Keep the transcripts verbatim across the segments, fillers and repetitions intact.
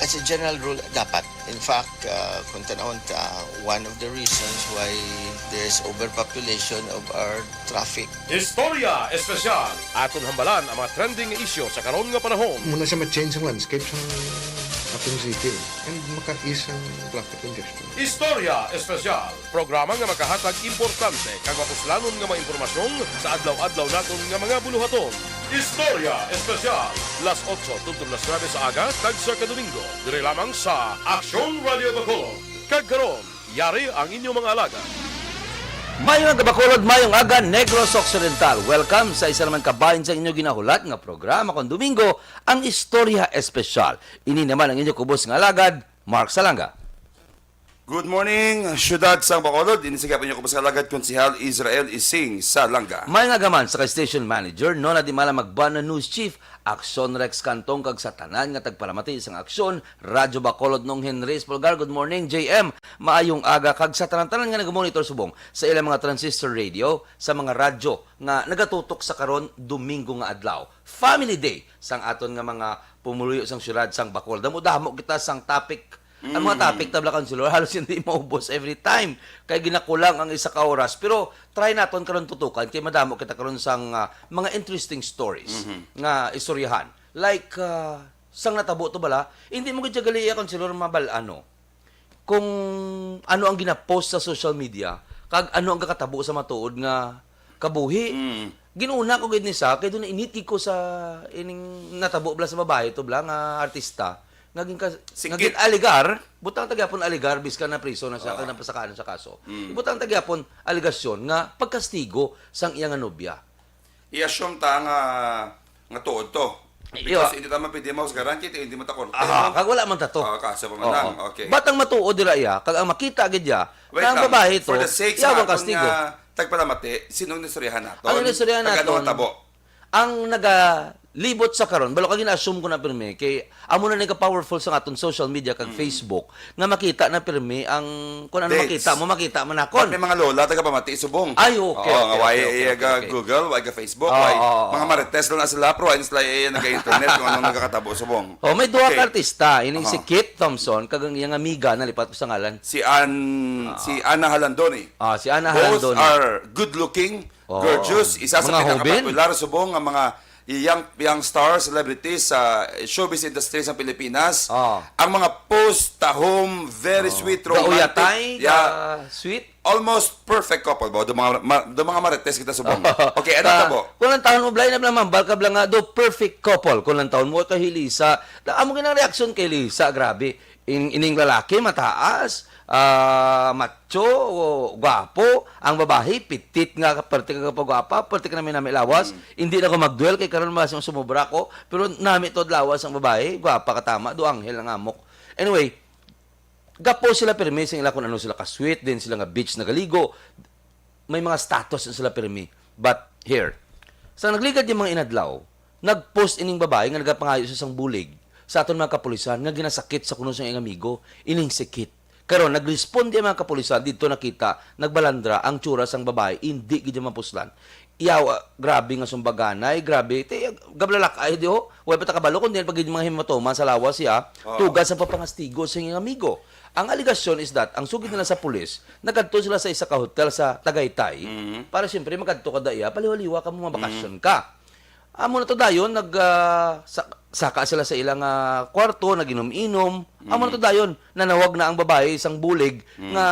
As a general rule, dapat. In fact, uh, kung tanawon ta, one of the reasons why there's overpopulation of our traffic. Istorya Espesyal. Aton hambalan ang mga trending nga isyu sa karon nga panahon. Muna siya ma-change ang landscape sa ating city and maka-ease ang traffic congestion. Istorya Espesyal. Programa nga makahatag importante kag mapuslanon nga mga impormasyon sa adlaw-adlaw naton nga mga buluhaton. Istorya Espesyal, las otso tubtob las nuebe sa aga, tagsa ka Domingo, diri lamang sa Aksyon Radio Bacolod. Kag karon, yari ang inyong mga alagad. Mayong aga, Bacolod, mayong aga, Negros Occidental. Welcome sa isa naman ka bahin sa inyo ginahulat nga programa kon Domingo, ang Istorya Espesyal. Ini naman ang inyo kubos nga alagad, Mark Salanga. Good morning, siyudad sang Bacolod. Ini sa gihapon niyo kubos nga alagad, Konsehal Israel Ising Salanga. May nga gaman sa kay station manager, Nona Dimala Magban, News Chief, Aksyon Rex Cantong, kag sa tanan nga tagpalamati sang Aksyon, Radyo Bacolod, Nong Henry Espolgar. Good morning, J M. Maayong aga, kag sa tanan-tanan nga nagamonitor subong sa ilang mga transistor radio, sa mga radyo nga nagatutok sa karon, Domingo nga adlaw. Family Day sang aton nga mga pumuluyo sang siyudad sang Bacolod. Damo-damo kita sang topic. Ang mga Mm. topic, tabla, Councilor, halos hindi maubos every time. Kay ginakulang ang isa ka oras. Pero try naton karon tutukan kay madamo kita karon sang, ah, mga interesting stories Mhm. nga istoryahan. Like, ah, sang natabo to bala, hindi mo gid siya gali, Councilor, mabal-an, no? Kung ano ang ginapost sa social media, kag ano ang kakatabo sa matuod nga kabuhi. Mm. Ginuna ko gid ni sa, kay doon nainit gid ko sa ining natabo bala sa babae to bala nga artista. Nga gin-, Si nga Kit. gin-alegar, butang ta gyapon alegar, biskan na priso na siya, Oo. kag napasakaan sa kaso. Mm. Butang ta gyapon alegasyon nga pagkastigo sang iya nga nobya. I-assume ta nga, nga tuod to. Iyo. Because hindi ta man pwede mahusgaran, kay hindi man ta korte, Ah, no? Kag wala man ta to. Ah, kaso pa man Oo. lang. Okay. But ang matuod dira iya, kag ang makita gid iya, Wait nga ang lang. babae to, For the sake sa iyawang aton kastigo. nga tagpalamati, sino ang inistoryahan naton? Ang inistoryahan Kag ano naton, ang tabo? Ang nagalibot sa karon, balo, kag gina-assume ko na pirmi, kay amo na ni ka-powerful sa aton social media kag Mm. Facebook, nga makita na pirmi ang, kung ano Dates. makita mo, makita man nakon. But may mga lola, tagapamati, subong. Ay, okay, Oo, okay, nga, why okay, okay, iya okay, ga okay. Google, why ga Facebook, Oo, why oo, oo. mga marites lang na sila, pero why sila iya naga-internet kung anong nagakatabo, subong. Oh, may duha Okay. ka artista, ining si Aha. Kit Thompson, kag ang iyang amiga, nalipat ko sa ngalan. Si An-, Ah. si Ana Halandoni. Ah, si Ana Both Halandoni. are good-looking, Oo. gorgeous, isa sa Mga pinakapopular hubin. subong nga mga young, young stars, celebrities sa showbiz industry sa Pilipinas. Ah. Ang mga post tahom, very Oh. sweet, romantic. Gauyatay, Yeah. ga-sweet. Almost perfect couple, bo. Do mga, ma-, do mga marites kita subong. Okay, ano Ka-, tabo? Kung ang taon mo, Blay, na lang, mambal ka lang nga, do perfect couple. Kung ang taon mo, kay Lisa. Da-, amo ginang reaksyon kay Lisa, grabe. In-, ining lalaki, mataas, ah, macho, o gwapo. Ang babae, pitit nga, perte ka pagwapa, perte ka nami-nami lawas. Mm. Hindi na ko magduel kay karon mas sumobra ko. Pero nami to lawas ang babae, gwapa ka tama, do anghel ang amok. Anyway, gapo sila pirmi sa ila kung ano sila ka-sweet, din sila nga beach nagaligo. May mga status na sila pirmi. But here, sa nagligad yung mga inadlaw, nag-post ining babae nga nagapangayo sa isang bulig sa aton mga kapulisan nga ginasakit sa kuno sa iyang amigo, ining si Kit. Karon, nag-responde ang mga kapulisan didto, nakita, nagbalandra ang tsura sang babae, hindi gid niya mapuslan. Yaw, ah, grabe nga sumbaganay, grabe. Te, gablalak ay di, oh. Way pa ta kabalo kung diin pa gid mga hematoma sa lawas siya, Oh. tuga sa pagpangastigo sa iyang amigo. Ang alegasyon is that ang sugid nila sa pulis, nagadto sila sa isa ka hotel sa Tagaytay Mhm. para siyempre magadto ka daya, paliwa-liwa ka mo, mabakasyon Mhm. ka. Amo na to dayon, nag, ah, sa-, saka sila sa ilang, ah, kwarto, nag-inom-inom. Amo na to Mhm. dayon, nanawag na ang babae isang bulig Mhm. nga,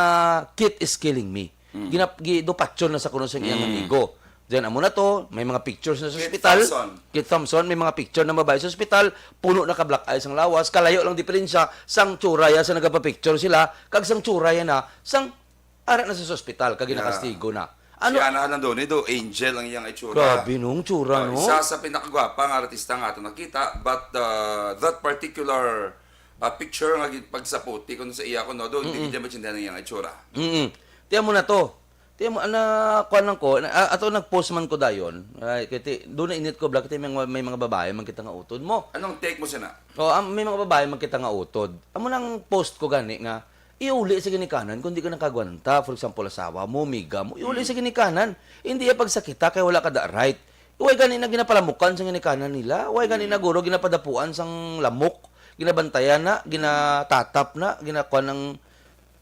"Kit is killing me." Mm. Ginap-, gidupatyon na sa kuno sa iyang Mm. amigo. Then, amo na to, may mga pictures na sa Kit ospital. Thompson. Kit Thompson, may mga picture ng babae sa ospital, puno na ka black eyes ang lawas, kalayo lang diferensya, sang tsura ya sa nagapapicture sila, kag sang tsura ya na, sang ara na sa ospital, kag Yeah. ginakastigo na. Ano? Si Ana Halandoni do, angel ang iyang itsura. Grabe nung tsura, Oh, no? isa sa pinakagwapa nga artista nga ato nakita, but, uh, that particular, uh, picture nga gin-, pagsaputi kuno sa iya kuno do, hindi Mm-mm. gid maintindihan ang iyang itsura. Mm-mm. Tiyan mo na to. Tiyan mo, ana, kuwan lang ko, na, a-, ato nag-post man ko dayon. Ay, kay ti-, doon na init ko, Black, ti may mga, may mga babae man kita nga utod mo. Anong take mo sina? O, am-, may mga babae man kita nga utod. Amo nang post ko gani nga, iuli sa ginikanan kung di ka nakagwanta. For example, asawa mo, miga mo, iuli Mm. sa ginikanan. Hindi ya pagsakita kay wala ka da right. Way gani na ginapalamukan sa ginikanan nila. Way gani Mm. na guro ginapadapuan sang lamok. ginabantayan na, ginatatap na, ginakuan ng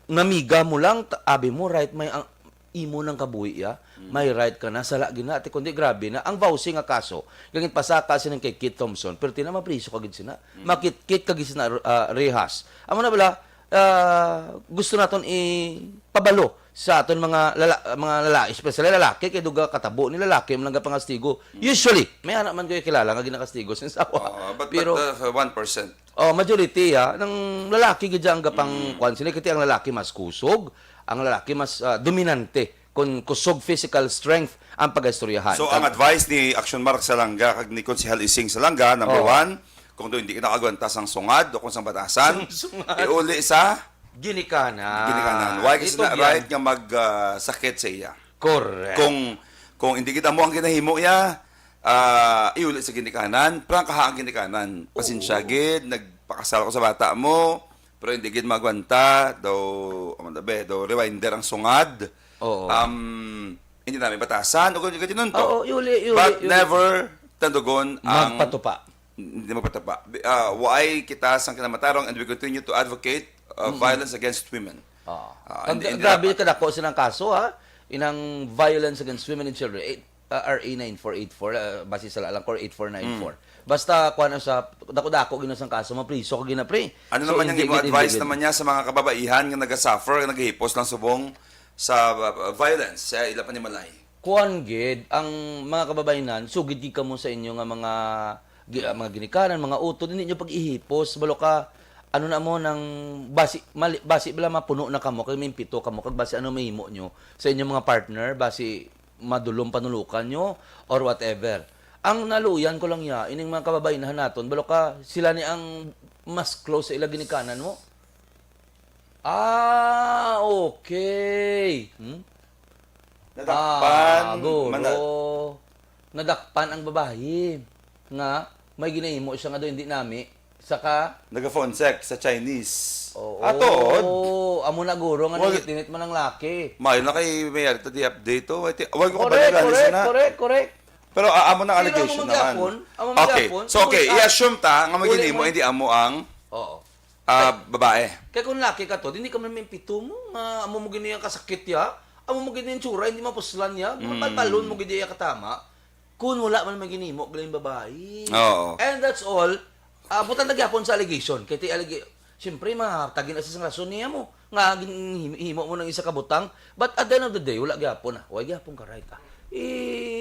namiga mo lang, ta-, abi mo, right, may ang imo nang kabuhi, ya. Mm. May right ka na, sala gina, ati, kundi grabe na. Ang vouching nga kaso, gangit pasaka sining kay Kit Thompson, pero tina mapriso ka gid sina. Mm. Makitkit ka gid sina, ah, rehas. Amo na bala, ah, gusto naton ipabalo sa aton mga lala-, mga lalaki, especially lalaki, kay duga katabo ni lalaki man ang pangastigo. Mm. Usually, may anak man ko kilala nga ginakastigo sa asawa. Oo, but, Pero, but, uh, one percent. Oh, majority, ah, ng lalaki gid ang gapang Mm. kwan sila, kasi ang lalaki mas kusog, ang lalaki mas, ah, dominante, kung kusog physical strength ang pag-istoryahan. So, ang Kag- advice ni Action Mark Salanga kag ni Konsehal Ising Salanga, number Oh. one, kung do hindi ka nakagwanta sang sungad o kung sang batasan, Sang sungad. iuli sa Ginikanan. Ginikanan. Why? Kasi Ito na yan. right nga mag, ah, sakit sa iya. Correct. Kung, kung hindi kita mo ang ginahimo iya, ah, iuli sa ginikanan, prangkaha ang ginikanan. Pasensya Oo. gid, nagpakasal ko sa bata mo, pero hindi gid magwanta, daw, amo na be, daw rewinder ang sungad. Oo. Um, hindi namin batasan, o ganyan, ganyan to. Oo, iuli, iuli, But iuli. never tandugon ang Magpatupa. Hindi magpatapa. Bi-, ah, waay kita sang kinamatarong, and we continue to advocate, uh, Mm-mm. violence against women. Ah. Ah, Ang hindi, gra-, hindi grabe dapat. kadako silang kaso, ha? Inang violence against women and children. Eh, ah, R A nine four eight four, ah, base sa lalang ko, eight four nine four. Mm. Basta, kuwan, sa dako-dako, gina sang kaso, mapriso ka gina, pre. Ano So, naman yung hindi imo gid, hindi advice gid. naman niya sa mga kababaihan nga nagasuffer, nga nagahipos lang subong sa, uh, violence sa ila panimalay? Kuwan gid, ang mga kababayenan, sugid gid kamo sa inyo nga mga gi-, ah, mga ginikanan, mga utod, hindi nyo pag-ihipos. Balo ka, ano na mo nang basi, mali, basi bala mapuno na kamo, kay may pito kamo, kag basi ano mahimo nyo sa inyong mga partner, basi madulom panulokan nyo, or whatever. Ang naluyan ko lang ya, ining mga kababayenan naton, balo ka, sila ni ang mas close sa ila ginikanan mo. Ah, okay. Hmm? Nadakpan, Ah, guro. mana- Nadakpan ang babayi nga may ginahimo siya nga daw hindi nami. Saka Naga-phone sex sa Chinese. Oo. Ato, amo na, guro, nga Wag- nangit-init man ang laki. Mayo na kay may yari to, di update to. Wag ti-, wag ko Correct, kabalikan, correct, sana. correct, correct. Pero, ah, amo na Pero amo allegation man naman. gyapon, amo man Okay. gyapon, So, okay, kung i-assume ta nga uli maginimo, man. hindi amo ang Oo. ah, Kay, babae. Kay kung laki ka to, hindi ka man may pito mo, nga amo mo gini ang kasakit ya, amo mo gini ang tsura, hindi mapuslan ya, Mm. mabalbalon mo gini ya katama, kung wala man may ginimo, galing babae. Oo. And that's all. Ah, butang na gyapon sa allegation. Kay ti allegation, siyempre, mahatag na sa rason niya mo, nga gin-, him-, himo mo ng isa ka butang, but at the end of the day, wala gyapon, ah. Wala gyapon ka right, ah. I,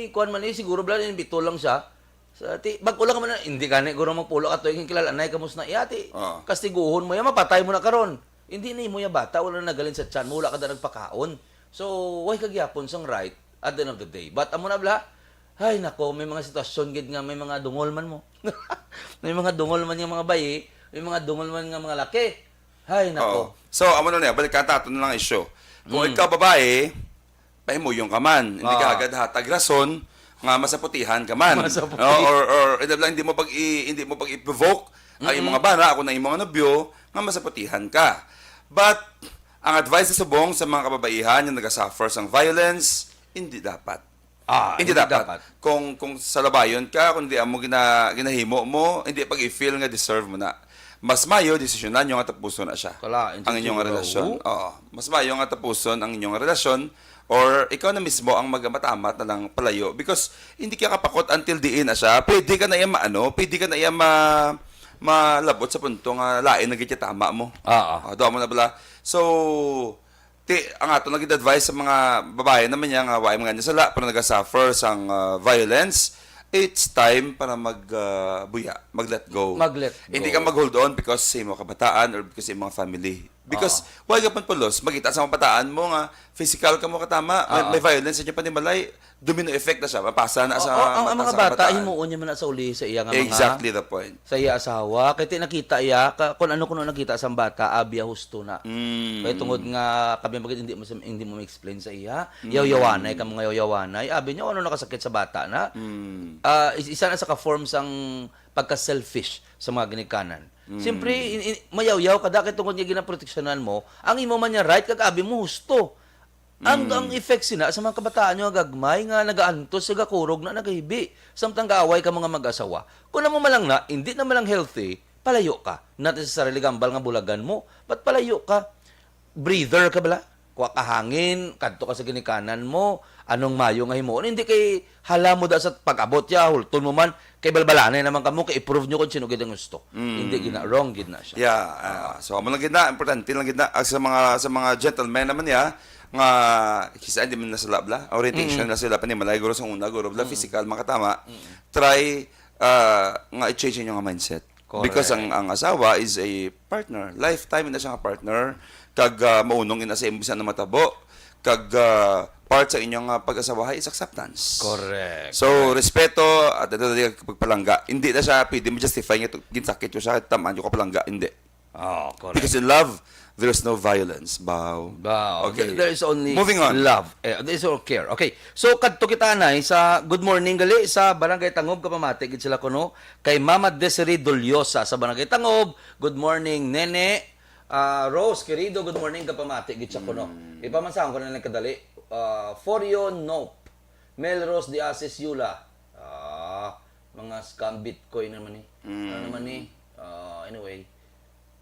kuwan man eh, siguro, bala, yung bito lang siya, Sa ti, bag-o lang man, hindi gani guro magpulo ka tuig ang kilala, nay, kamusta na iya, ti? Oo. Kastiguhon mo yan, mapatay mo na karon. Hindi na imo ya bata, wala na nagaling sa tiyan mo, wala ka na nagpakaon. So, way ka gyapon sang right at the end of the day. But amo na bala, ay nako, may mga sitwasyon gid nga may mga dungol man mo. May mga dungol man nga mga bayi, may mga dungol man nga mga laki. Ay nako. Oo. So, amo na niya, balikan ta ato na lang issue. Kung Mm. ikaw babae, pahimuyon ka man. Hindi ka Ah. agad hatag rason nga masaputihan ka man. Masaputi. No? Or, or, hindi lang, hindi mo pag i-, hindi mo pag i-provoke ang Mm-mm. imong bana, ako na imong nobyo, nga masaputihan ka. But, ang advice sa subong sa mga kababaihan nga nagasuffer sang violence, hindi dapat. Ah, Hindi hindi dapat. dapat. Kung, kung salabayon ka, kung di amo gina-, ginahimo mo, hindi pag i-feel nga deserve mo na. Mas mayo, desisyonan nyo nga tapuson na siya. Kalain sa Ang inyong siguro. relasyon. Oo. Mas mayo nga tapuson ang inyong relasyon or ikaw na mismo ang magmatamat na lang palayo. Because hindi ka kapakot until diin na siya. Pwede ka na iya maano, pwede ka na iya ma-, malabot sa punto nga lain na gid tama mo. Ah, ah. Ah, doon mo na bala. So, Ti, ang ato naging advice sa mga babae naman niya nga wa man niya sala pero nagasuffer sang, ah, violence, it's time para mag, ah, buya, mag-let go. Mag-let Hindi go. ka mag-hold on because sa imong kabataan or because sa imong family. Because Ah. why ka pang pulos? Makita sa mga bataan mo nga physical ka mo katama, may, Ah. may violence sa inyo panimalay, domino effect na siya. Mapasa na Oo, sa ang, ang mata mga sa bata, kabataan. himuon niya man na sa uli sa iya nga mga Exactly the point. sa iya asawa. Kay ti nakita iya, ka, kung ano kuno nakita sa bata, abya husto na. Mm. Kay tungod nga kami magid hindi mo sa, hindi mo ma-explain sa iya, Mm. yawyawanay ka mga yawyawanay. Abi niya, ano nakasakit sa bata na? Mm. Ah, is-, isa na sa ka-form sang pagka-selfish sa mga ginikanan. Mm. Siyempre, in, in, mayawyaw ka, da, kay tungod nga ginaproteksyonan mo, ang imo man niya right, kag abi mo husto. Ang, Mm. ang effect sina sa mga kabataan nyo nga gagmay nga nagaantos, nagakurog na, nagahibi. Samtang gaaway ka mga mag-asawa. Kung amo man lang na, hindi na man lang healthy, palayo ka. Not necessarily gambal nga bulagan mo, but palayo ka. Breather ka bala. Kuha ka hangin, kadto ka sa ginikanan mo, anong mayo nga himuon. Hindi kay hala mo da sa pag-abot ya, hulton mo man, kay balbalanay naman kamo, kay i-prove nyo kung sino gid ang gusto. Mm. Hindi gid na, wrong gid na siya. Yeah, ah, so amo lang gid na, importante lang gid na, ah, sa mga, sa mga gentlemen naman ya, nga kisa hindi man na sila bala, orientation Mm. na sila, panimalay guro sa una, guro bala, Mm. physical, makatama, Mm. try, ah, nga i-change inyo nga mindset. Correct. Because ang, ang asawa is a partner. Lifetime na siya nga partner. Kag, ah, maunong ina sa imo bisan na matabo. Kag, ah, part sa inyong, ah, pag-asawahay is acceptance. Correct. So, Correct. respeto at ito na pagpalangga. Hindi na siya pwede mo-justify nga ito, ginsakit ko siya, tamaan ko kapalangga. Hindi. Oh, correct. Because in love, there's no violence. Bow. Bow. Okay. There, there is only Moving on. love. Eh, there is all care. Okay. So, kadto kita, anay, sa good morning gali sa Barangay Tangob, kapamati gid sila kuno kay Mama Desiree Doliosa sa Barangay Tangob. Good morning, Nene. Ah, Rose, querido, good morning, kapamati gid siya kuno. Mm. Ipamansahan ko na lang kadali. Ah, Forio Nope. Melrose de Asis Yula. Ah, mga scam Bitcoin naman ni. Mm. Ano naman ni? Ah, anyway.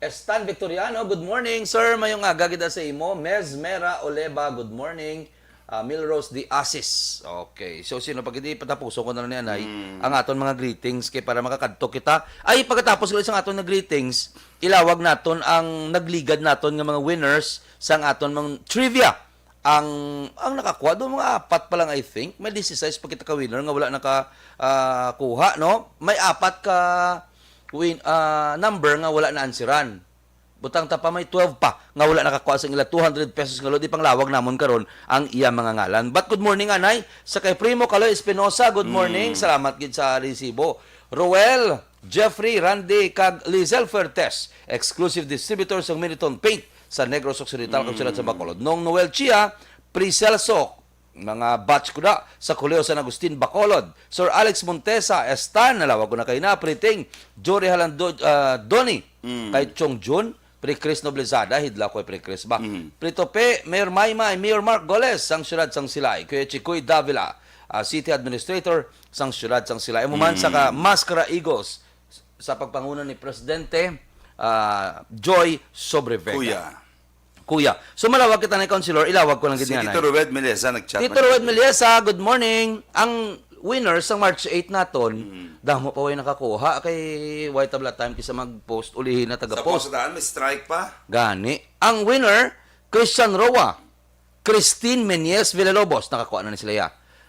Stan Victoriano, good morning, sir. Mayong aga gid sa imo. Mez Mera Oleba, good morning. Ah, Milrose de Asis. Okay. So, sino pa gid? Patapuson ko na lang ni anay Mm. ang aton mga greetings kay para makakadto kita. Ay, pagkatapos ko sa aton nga greetings, ilawag naton ang nagligad naton nga mga winners sang aton mga trivia. Ang, ang nakakuha do, mga apat pa lang, I think. May disisais pa kita ka winner nga wala naka, ah, kuha, no? May apat ka win-, ah, number nga wala na-answeran. Butang ta pa, may twelve pa nga wala nakakuha sang ila two hundred pesos nga load. Ipanglawag namon karon ang iya mga ngalan. But good morning, anay. Sa kay Primo Kaloy Espinosa, good morning. Mm. Salamat gid sa resibo. Roel, Jeffrey, Randy, kag Lizelle Fuertes, exclusive distributor sang Miniton Paint sa Negros Occidental, kag siyudad sa Mm. Bacolod. Nong Noel Chia, Pricelso, mga batch ko na sa Colegio San Agustin, Bacolod. Sir Alex Montesa, Stan, nalawag ko na kayo na, Priting, Jory Halando, ah, Donny, Mm. kay Chong Jun, Pre Chris Noblezada, hidlaw ko, Pre Chris ba? Mm. Prito Pe, Mayor Maymay, Mayor Mark Goles, sang siyudad sang Silay, Kuya Chikoy Davila, ah, City Administrator sang siyudad sang Silay. Amo man sa ka Mm. Maskara Eagles, sa pagpanguna ni Presidente, ah, Joy Sobrevega. Kuya. Kuya. So, malawag kita na, Councilor. Ilawag ko lang gid Si nga na. Tito Rued Meliesa nag-chat, Tito Rued Meliesa, good morning. Ang winner sa March eight naton, Mm. damo pa way nakakuha kay way tabla time kisa mag-post, ulihin na Sa taga-post. Post daan, may strike pa. Gani. Ang winner, Christian Roa, Christine Menyes Villalobos, nakakuha na ni sila ya.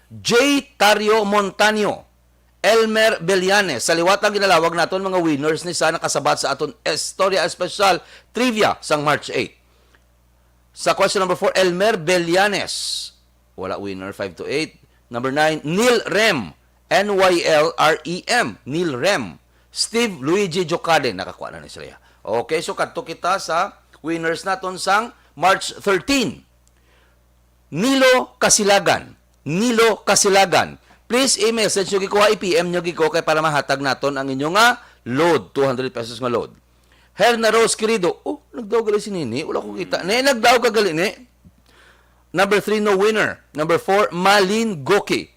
J Tario Montaño, Elmer Bellanes. Sa liwat ang ginalawag naton, mga winners ni sa nakasabat sa aton Istorya Espesyal Trivia sang March eight. Sa question number four, Elmer Bellanes. Wala winner, five to eight. Number nine, Neil Rem. N Y L R E M. Neil Rem. Steve Luigi Jocade. Nakakuha na ni sila. Okay, so kadto kita sa winners naton sang March thirteen. Nilo Kasilagan. Nilo Kasilagan. Please i-message nyo giko, i-P M nyo giko kay para mahatag naton ang inyo nga load, two hundred pesos nga load. Herna Rose Querido. Oh, nagdaog gali si Nini. Wala ko kita. Ne, nagdaog ka gali, ne. Number three, no winner. Number four, Malin Goki.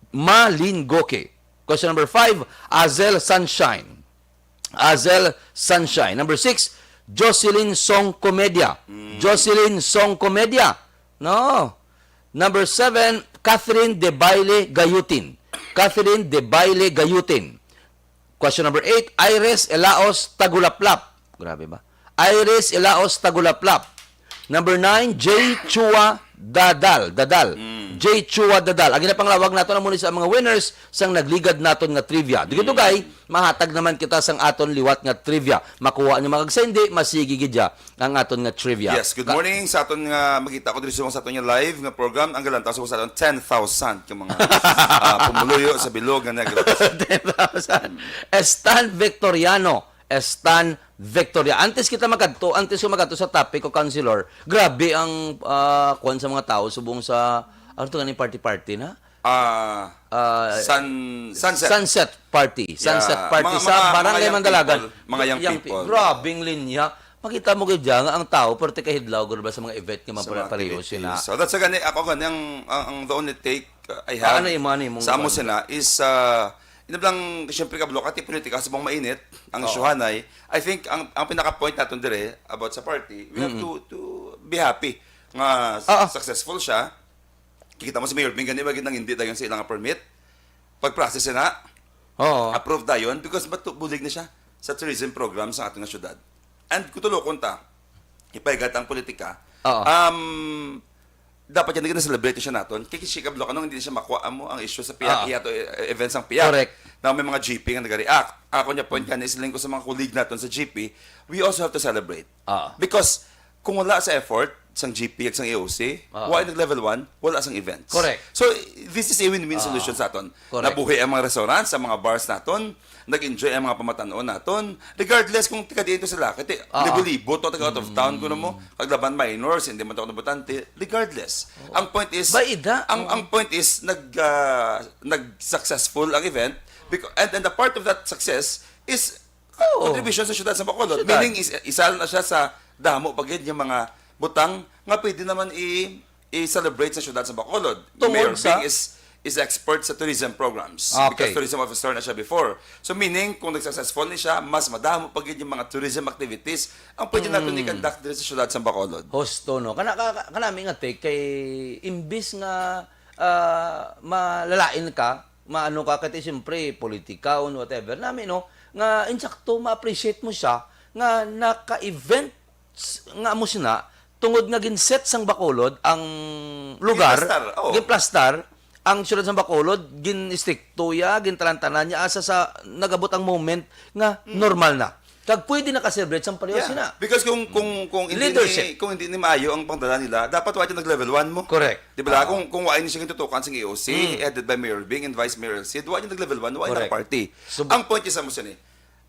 Malin Goki. Question number five, Azel Sunshine. Azel Sunshine. Number six, Jocelyn Song Comedia. Mm. Jocelyn Song Comedia. No. Number seven, Catherine De Baile Gayutin. Catherine De Baile Gayutin. Question number eight, Iris Elaos Tagulaplap. Grabe ba? Iris Elaos Tagulaplap. Number nine, J Chua Dadal. Dadal. Mm. J Chua Dadal. Ang ginapanglawag nato na muna sa mga winners sang nagligad naton nga trivia. Dugay-dugay, Mm. mahatag naman kita sang aton liwat nga trivia. Makuha niyo, mga kagsa, hindi, masigi gid ya ang aton nga trivia. Yes, good Ka- morning sa aton nga makita ko diri subong sa aton nga live nga program, ang galantaw subong sa aton ten thousand ka mga, ah, pumuluyo sa bilog nga Negros. Ten thousand. Stan Victoriano, Stan Victoria. Antes kita magadto, antes ko magadto sa topic ko, Councilor, grabe ang, ah, kuwan sa mga tao subong sa, ano to gani, party-party na? Ah, Ah, sun-, sunset. Sunset party. Sunset Yeah. party Mga, sa mga, mga Barangay young Mandalagan. people. Mga young Young pe-, people. grabing linya. Makita mo gid dyan nga ang tao, pero tikahidlaw, guro ba sa mga event nga Sa mga mapula-, pareho activities. sina. So, that's gani, ako gani, ang, ang, ang the only take, uh, I Ah, have ano yung, ano yung sa amo mong sina is, uh, Inablang, siyempre, kablo ka, ti politika subong mainit ang Oo. isyuhanay. I think ang, ang pinaka-point naton dire about sa party, we have Mm-mm. to, to be happy nga s-, Oo. successful siya. Kikita mo si Mayor Bing, gani ba gid nang hindi dayon sa ilang permit? Pag-process na, Oo. approve dayon because matu-, bulig na siya sa tourism program sa aton nga syudad. And kung tulokon ta, ipahigat ang politika, Oo. um, dapat yan, nag-celebrate siya naton. Kay si Kablo, kanong hindi siya makuha mo ang issue sa piyak, Oo. iya to, eh, events ang piyak. Correct. Na may mga G P nga nag-react. Ako niya point Mm. kanina, siling ko sa mga colleague naton sa G P, we also have to celebrate. Oo. Because kung wala sa effort sang G P at sang E O C, Oo. wala nag-level one, wala sang events. Correct. So, this is a win-win Oo. solution sa aton. Correct. Nabuhi ang mga restaurants, ang mga bars naton, nag-enjoy ang mga pamatan-on naton, regardless kung taga diin to sila. Kay ti-, Oo. libo-libo to, taga out of town, Mm. kuno mo, kag laban minors, hindi man to ako botante, regardless. Oo. Ang point is, Ba, ida? ang, Oo. ang point is, nag, ah, nag-successful ang event, becau-, and, and the part of that success is Oo. contribution sa syudad sa Bacolod. Syudad. Meaning, is, isa na siya sa damo pa gid nga mga butang nga pwede naman i-, i-celebrate sa syudad sa Bacolod. Tungod Mayor sa Bing is, is expert sa tourism programs. Okay. Because tourism officer na siya before. So, meaning, kung nag-successful ni siya, mas madamo pa gid yung mga tourism activities ang pwede natin Mm. i-conduct diri sa syudad sa Bacolod. Husto, no? Kana, ka-, ka-, kanami nga take kay imbis nga, ah, malalain ka, maano ka, kay siyempre, politikaon, whatever. Nami, no? Nga, insakto, ma-appreciate mo siya, nga naka-event s-, nga amo sina, tungod nga gin-set sang Bacolod ang lugar, Ginplastar, oo. ginplastar, ang siyudad sang Bacolod, gin-istrikto ya, gintalantanan niya, asa sa nagabot ang moment nga Mm. normal na. Kag pwede na ka-celebrate sang pareho Yeah. sina. Because kung, kung, kung hindi Leadership. ni, kung hindi ni maayo ang pangdala nila, dapat wa nag-level one mo. Correct. Di ba? Oo. Kung, kung wa ni siya gitutukan sang E O C, Mm. headed by Mayor Bing and Vice Mayor Cid, wa nag-level one, wa Correct. party. So, Ang point is, amo siya ni,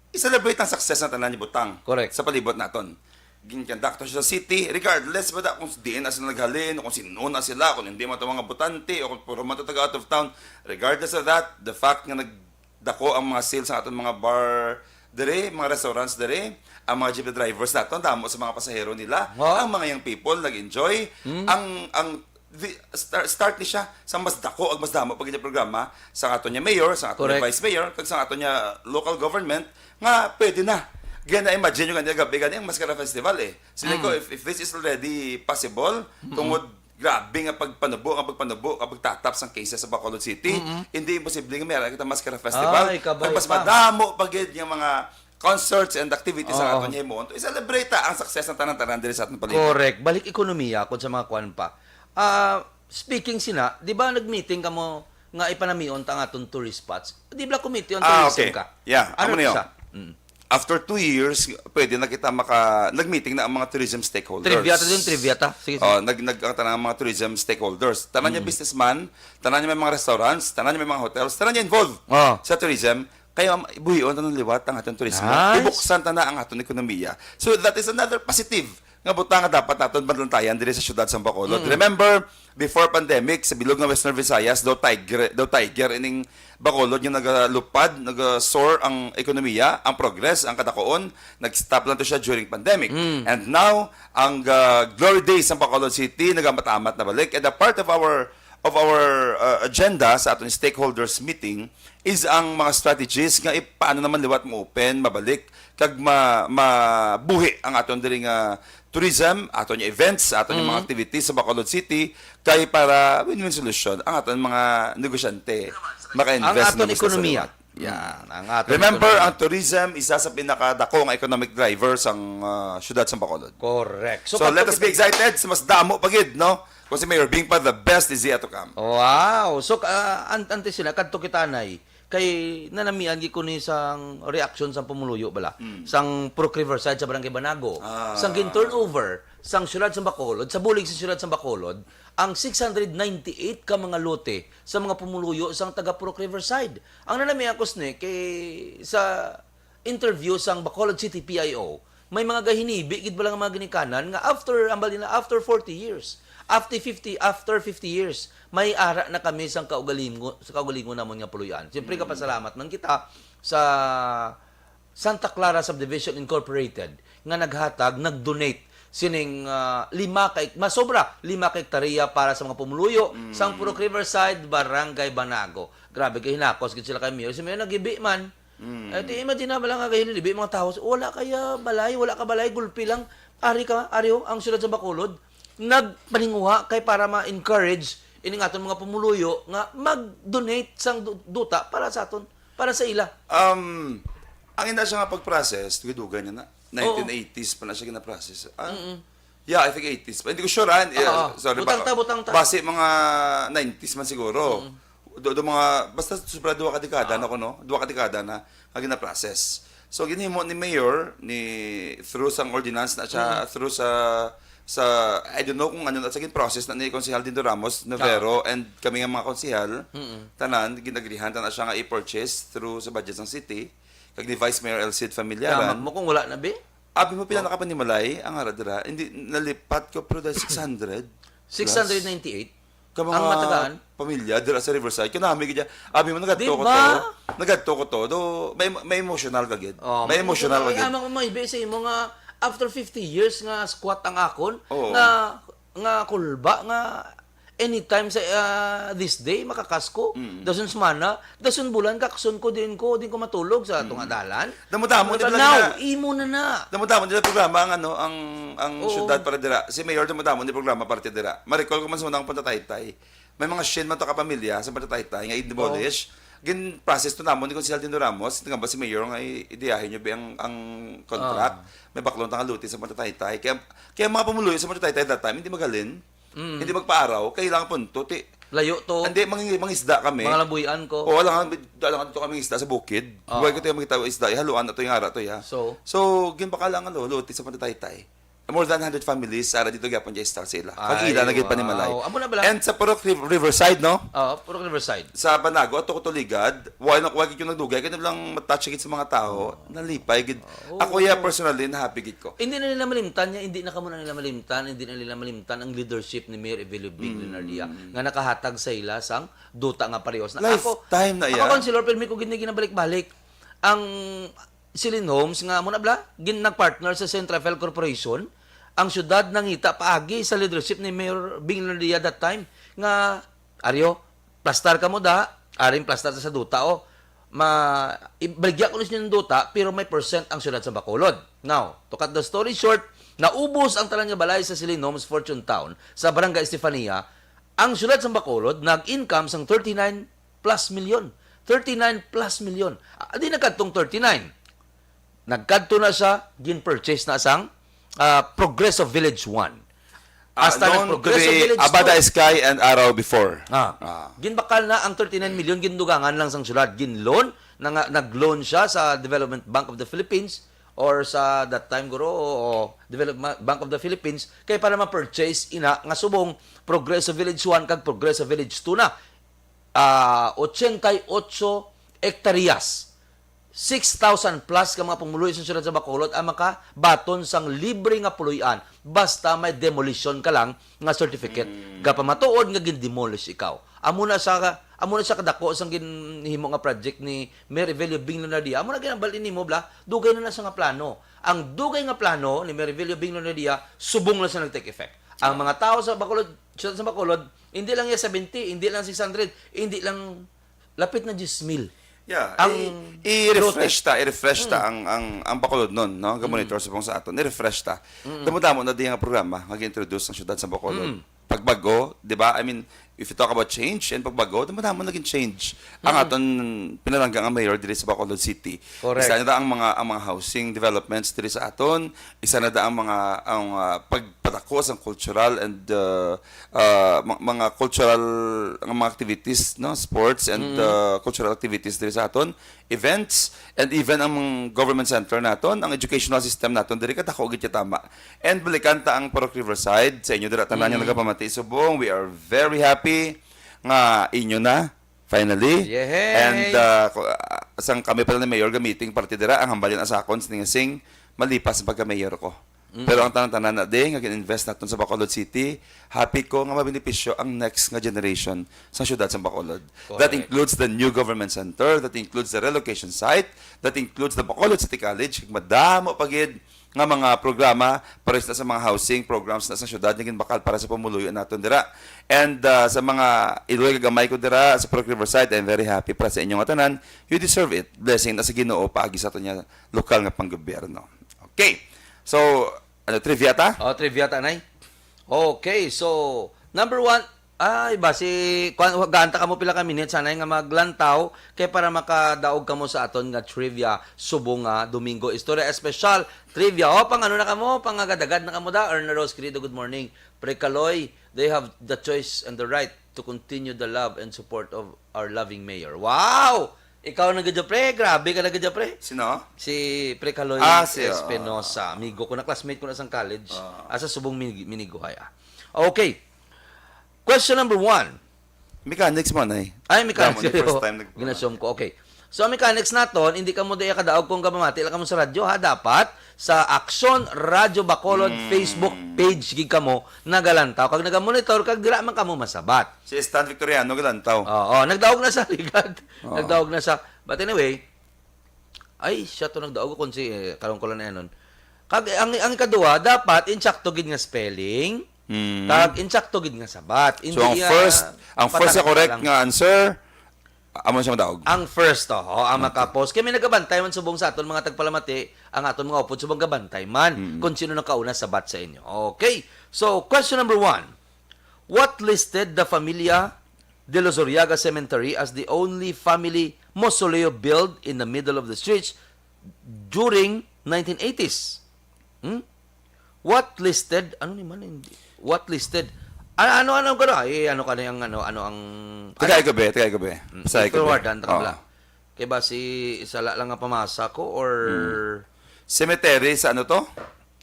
i-celebrate ang success ng tanan ni butang Correct. sa palibot naton. Gin-conduct siya sa city, regardless ba da kung diin na sila naghalin, o kung sino na sila, kung hindi man to mga butante, o kung puro man to taga out of town. Regardless of that, the fact nga nagdako ang mga sales sa aton mga bar diri, mga restaurants diri, ang mga jeepney drivers naton, damo sa mga pasahero nila, Wa? ang mga young people nag-enjoy, Hmm? ang, ang di, star-, start ni siya sa mas dako ag mas damo pa gid nga programa sa aton niya mayor, sa aton niya Correct. vice mayor, kag sa aton niya local government nga pwede na. Kaya na-imagine nyo nga niya gabi gani ang Mascara Festival eh. Sila ko, Mm. if, if this is already possible, Mm-mm. tungod grabe nga pagpanubo, nga pagpanubo, nga pagtatap sang cases sa Bacolod City, Mm-mm. hindi imposible nga meron kita Mascara Festival. Ay, kabay Kag mas pa. madamo pa gid nga mga concerts and activities ang Oo. aton niya himuon. To i-celebrate ta ang success ng tanan-tanan diri sa aton palibot. Correct. Balik ekonomiya, kung sa mga kwan pa. Ah, speaking sina, di ba nag-meeting kamo nga ipanamion ta ang aton tourist spots? Di ba committee on Ah, tourism okay. ka? Yeah, Ano amo niyo. siya? Mm. After two years, pwede na kita maka-, nag-meeting na ang mga tourism stakeholders. Trivia ta din, trivia ta. Sige, sige. Oh, nag-, nag-, ang tanang mga tourism stakeholders. Tanan niya Mm. businessman, tanan niya may mga restaurants, tanan niya may mga hotels, tanan niya involved Oh. sa tourism. Kaya, um, buhion ta ng liwat ang aton turismo. Nice. Ibuksan ta na ang aton ekonomiya. So, that is another positive nga butang nga dapat naton bantayan diri sa siyudad sa Bacolod. Mm. Remember, before pandemic, sa bilog nga Western Visayas, daw tiger, daw tiger ining Bacolod nga nagalupad, nag-soar ang ekonomiya, ang progress, ang kadakuon, nag-stop lang to siya during pandemic. Mm. And now, ang, uh, glory days sa Bacolod City, nagamat-amat na balik. And a part of our, of our, uh, agenda sa aton stakeholders meeting is ang mga strategies nga i-, paano naman liwat mo-open, mabalik, kag ma-, mabuhi ang aton diri nga tourism, aton nga events, aton nga mga Mm. activities sa Bacolod City, kay para win-win solution ang aton mga negosyante maka-invest Ang aton na business sa ekonomiya. liwat. Yeah. Mm, ang aton Remember, ekonomiya. ang tourism, isa sa pinakadako nga economic driver sang, ah, syudad sa Bacolod. Correct. So, So, let us be pagpakita- excited sa mas damo pa gid, no? Kung si Mayor Bing pa, the best is yet to come. Wow. So, ah, an-, antes sila, kadto kita, Nay. Kay nanamian gid ko ni sang reaksyon sang pumuluyo bala, Mm. sang Purok Riverside sa Barangay Banago. Ah. Sang gin-turnover sang siyudad sa Bacolod, sa bulig sa siyudad sa Bacolod, ang six hundred ninety-eight ka mga lote sa mga pumuluyo sang taga Purok Riverside. Ang nanamian ko sini kay sa interview sang Bacolod City P I O, may mga gahinibi gid bala nga mga ginikanan nga after, ambal nila, after forty years, after fifty, after fifty years, may ara na kami sang kaugalingo-, sa kaugalingon namon nga puloy-an. Siyempre, Mm. kapasalamat man kita sa Santa Clara Subdivision Incorporated nga naghatag, nag-donate sining, ah, lima ka ek-, masobra, lima ka hektarya para sa mga pumuluyo sang Purok Riverside, Barangay Banago. Grabe kay hinakos gid sila kay Mayor. Si Mayor nagibi man. Eh, ti imagine na ba lang nga gahililibi mga tao. Wala kaya balay, wala ka balay, gulpi lang. Ari ka, ari ho, ang siyudad sa Bacolod, nagpaninguha kay para ma-encourage ining aton mga pumuluyo nga mag-donate sang du-, duta para sa aton, para sa ila. Um, ang ina siya nga pag-process, dugay-dugay na na. nineteen eighties pa na siya gina-process. Ah, yeah, I think eighties pa. Hindi ko sure, ah. Yeah, Oo. Sorry, Butang baka- ta, butang ta. Base mga nineties man siguro. Do, do mga, basta sobra duha ka dekada na ko, no? Duha ka dekada na, nga gina-process. So, ginhimo ni Mayor, ni, through sang ordinance na siya, through sa, sa, I don't know kung ano na sa process na ni Konsehal Dindo Ramos Navarro and kami nga mga konsehal, tanan, ginagrihan, tanan siya nga i-purchase through sa budget sang city, kag ni Vice Mayor El Cid Familiaran. Yamak mo kung wala na, be? Abi mo pila na ka panimalay ang ara dira? Hindi, nalipat ko, pero dahil six hundred. Six hundred ninety-eight? Ka mga Ang matagaan? Pamilya dira sa Riverside. Kanami gid. Abi mo, nagadto ko Diba? to. Nagadto ko to. Do, may, may emotional ka gid. Oh, May emotional ka gid. Ay, amang may be sa imo nga after fifty years nga squat ang akon, Oo. nga, nga kulba, nga anytime sa ah, this day, makakasko. Mm. Dason semana, dason bulan, kakson ko, din ko, din ko matulog sa tunga dalan. Damo-damo, di But ba now, na- imo na na. Damo-damo nila programa ang ano, ang ang Oo. syudad para dira. Si Mayor, damo-damo ni programa para dira. Ma-recall ko man sa unang Punta Taytay. May mga shin man to ka pamilya sa Punta Taytay nga i-demolish. Gin-process to namon ni Konsehal Dino Ramos, ito nga ba si Mayor nga i-, idiyahin nyo ba ang, ang contract? May baklon ta nga lote sa Punta Taytay. Kaya, kaya mga pumuluyo sa Punta Taytay that time, hindi maghalin, hindi magpaaraw, kailangan punto, ti, Layo to. Hindi, mangi-, mangisda kami. Mga labuyan ko. Oo, lang, lang to kami isda sa bukid. Oo. Buhay ko tayo makita isda, ihaluan na to yung ara to, ya. So? So, ginbakala nga lo, lote sa Punta Taytay. More than hundred families, ara dito gyapon dyan istar sila. Pag-ila na gid panimalay. Wow. Amo na bala? And sa Purok Riv-, Riverside, no? Oo, Purok Riverside. Sa Banago, ato ko to ligad, wala na, wala gid yung nagdugay, kaya lang matouch gid sa mga tao, nalipay gid. Ako, ya, personally, na-happy gid ko. Hindi na nila malimtan niya, hindi na kamo na nila malimtan, hindi na nila malimtan ang leadership ni Mayor Evelio Big Leonardia nga nakahatag sa ila sang duta nga parehos na. Lifetime na Ako, iya. Councilor, pero may ko gid na ginabalik-balik ang Celine Homes nga muna bla, gin nagpartner sa Central Health Corporation, ang syudad nangita paagi sa leadership ni Mayor Bing Leonardia that time nga, "Aryo, plastar kamo da, aring plastar sa duta, oh. Ma, ibaligya ko ninyo ng duta, pero may percent ang syudad sa Bacolod." Now, to cut the story short, naubos ang tanan nga balay sa Celine Homes Fortune Town sa Barangay Estefania. Ang syudad sa Bacolod nag-income sang thirty-nine plus million. Thirty-nine plus million. Ah, di nagkadtong thirty-nine. Nagkadto na siya, gin-purchase na sang ah, Progreso Village one. Ah, Hasta known to nag-Progreso be Village Abada two. Sky and Araw before. Ah, Ah. ginbakal na ang thirty-nine million, gindugangan lang sang syudad. Ginloan, na nga, nag-loan siya sa Development Bank of the Philippines or sa that time guro, o Development Bank of the Philippines, kay para ma-purchase ina nga subong Progreso Village one kag Progreso Village two na. Ah, ochenta y ocho hektaryas. Six thousand plus ka mga pumuluyo sa siyudad sa Bacolod ang makabaton sang libre nga puloy-an basta may demolition ka lang nga certificate. Gapamatuod nga gin-demolish ikaw. Amo na sa, amo na sa kadako sang ginhimo nga project ni Mayor Evelio Bing Leonardia. Amo na ginabal-in nimo, bla, dugay na na sa nga plano. Ang dugay nga plano ni Mayor Evelio Bing Leonardia, subong na sa nag-take effect. Ang mga tao sa Bacolod, siyudad sa Bacolod, hindi lang iya seventy, hindi lang six hundred, hindi lang lapit na diyes mil. Yeah, Ang i- i-refresh lote. ta, i-refresh ta ang ang ang Bacolod nun, no? Ang monitor subong sa aton, i-refresh ta. Damo-damo na diyan nga programa nga gi-introduce ang siyudad sa Bacolod. Pagbago, di ba? I mean, if you talk about change and pagbago, damo-damo naging change ang aton pinalangga nga mayor diri sa Bacolod City. Correct. Isa na da ang mga ang mga housing developments diri sa aton, isa na da ang mga ang ah, pagpadako sang cultural and uh, uh, ma- mga cultural nga mga activities, no, sports and uh, cultural activities diri sa aton, events, and even ang government center naton, ang educational system naton diri kadako gid tama. And balikan ta ang Purok Riverside sa inyo dira tanan nga nagapamati subong. We are very happy nga inyo na finally. Yehey! And uh, ko- uh, sang kami pa lang ni Mayor ga meeting parte dira, ang hambal yan sa akon sining sing malipas ang pagka-mayor ko. Pero ang tanan-tanan na di nga gin-invest naton sa Bacolod City, happy ko nga mabenepisyo ang next nga generation sa siyudad sa Bacolod. That Correct. includes the new government center, that includes the relocation site, that includes the Bacolod City College, kag madamo pa gid nga mga programa, pares na sa mga housing programs na sa syudad nga ginbakal para sa pumuluyo naton dira. And, ah, sa mga iloy kag amay ko dira sa Purok Riverside, I'm very happy para sa inyo nga tanan. You deserve it. Blessing na sa Ginoo paagi sa aton nga lokal nga panggobyerno. Okay. So, ano, trivia ta? Oh, trivia ta, Nay. Okay, so, number one, ay, basi, kuwan, ganta kamo pila ka minutes, anay nga maglantaw, kay para makadaog kamo sa aton nga trivia subong nga Domingo. Istorya espesyal, trivia. O, pang ano na kamo? Pang agadagad na kamo da? Erna Rose Querido, good morning. Pre Kaloy, they have the choice and the right to continue the love and support of our loving mayor. Wow! Ikaw na gid, pre. Grabe ka na gid, pre. Sino? Si Pre Kaloy Ah, si, ah. Espinosa. Amigo ko na, classmate ko na sang college. Ah. Asa subong minig-, miniguhay, ah. Okay. Question number one. Mechanics mo, Nay. Ay, mechanics. Damo ni first time nag- Ginasom ko. Okay. So, ang mechanics naton, hindi kamo diya kadaog kung gapamati lang kamo sa radyo, ha? Dapat sa Aksyon Radyo Bacolod Mm. Facebook page gid kamo nagalantaw. Kag nagamonitor, kag dira man kamo masabat. Si Stan Victoriano galantaw. Oo, nagdaog na sa ligad. Oo. Nagdaog na sa, but anyway, ay, siya to nagdaog kung si, eh, karon ko lang na nun. Kag ang, ang ikaduha, dapat insakto gid nga spelling, Mm. kag insakto gid nga sabat. So, Hindi ang iya first, ang first nga pataka correct lang. nga answer, amo siya madaog. Ang first, oh, ang Okay. makapost. Kay may nagabantay man subong sa aton mga tagpalamati, ang aton mga upod subong gabantay man Mm. kung sino nakauna sabat sa inyo. Okay. So, question number one. What listed the Familia de Lozoriaga Cemetery as the only family mausoleo built in the middle of the streets during nineteen eighties? Hmm? What listed? Ano ni man? Hindi. What listed? Ano, ano, ano, ano? Ay, ano ka na yung ano, ano ang Tagay ko, be. Tagay ko, be. Mm, Basahin ko, be. I-forward, ang Oo. takabla. Kay ba si isa la lang nga pamasa ko or Hmm. Cemetery sa ano to?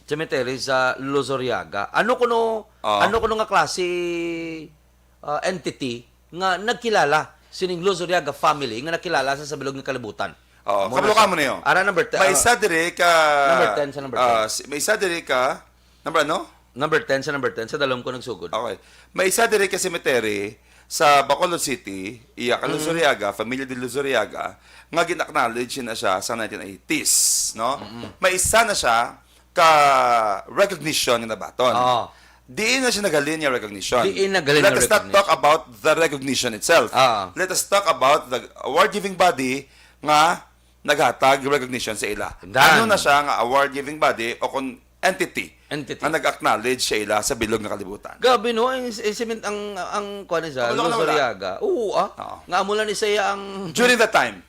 Cemetery sa Luzuriaga. Ano kuno, Oo. ano kuno nga klase, ah, entity nga nagkilala sining Luzuriaga family nga nakilala sa, sa bilog nga kalibutan? Oo, Muna kabalo sa ka mo niyo. Ara, number ten, May ah, isa diri ka, number ten sa number ah, ten. si-, may isa diri ka, number ano? Number ten sa number ten, sa dalom ko nagsugod. Okay. May isa diri ka cemetery sa Bacolod City, iya ka Mm. Luzuriaga, Familia de Luzuriaga, nga gin-acknowledge na siya sa nineteen eighties, no? Mm. May isa na siya ka recognition nga nabaton. Oo. Diin na siya naghalin nga recognition. Diin naghalin Let nga us not recognition. talk about the recognition itself. Oo. Let us talk about the award-giving body nga naghatag recognition sa ila. Done. Ano na siya nga award-giving body o kung entity Entity. nga nag-acknowledge sa ila sa bilog nga kalibutan? Grabe, no? Ang, ang, ang, ang, kuwan niya, Kabalo ka na wala? Luzuriaga. Oo, ah. Oo. Nga amo lang ni siya ang During that time,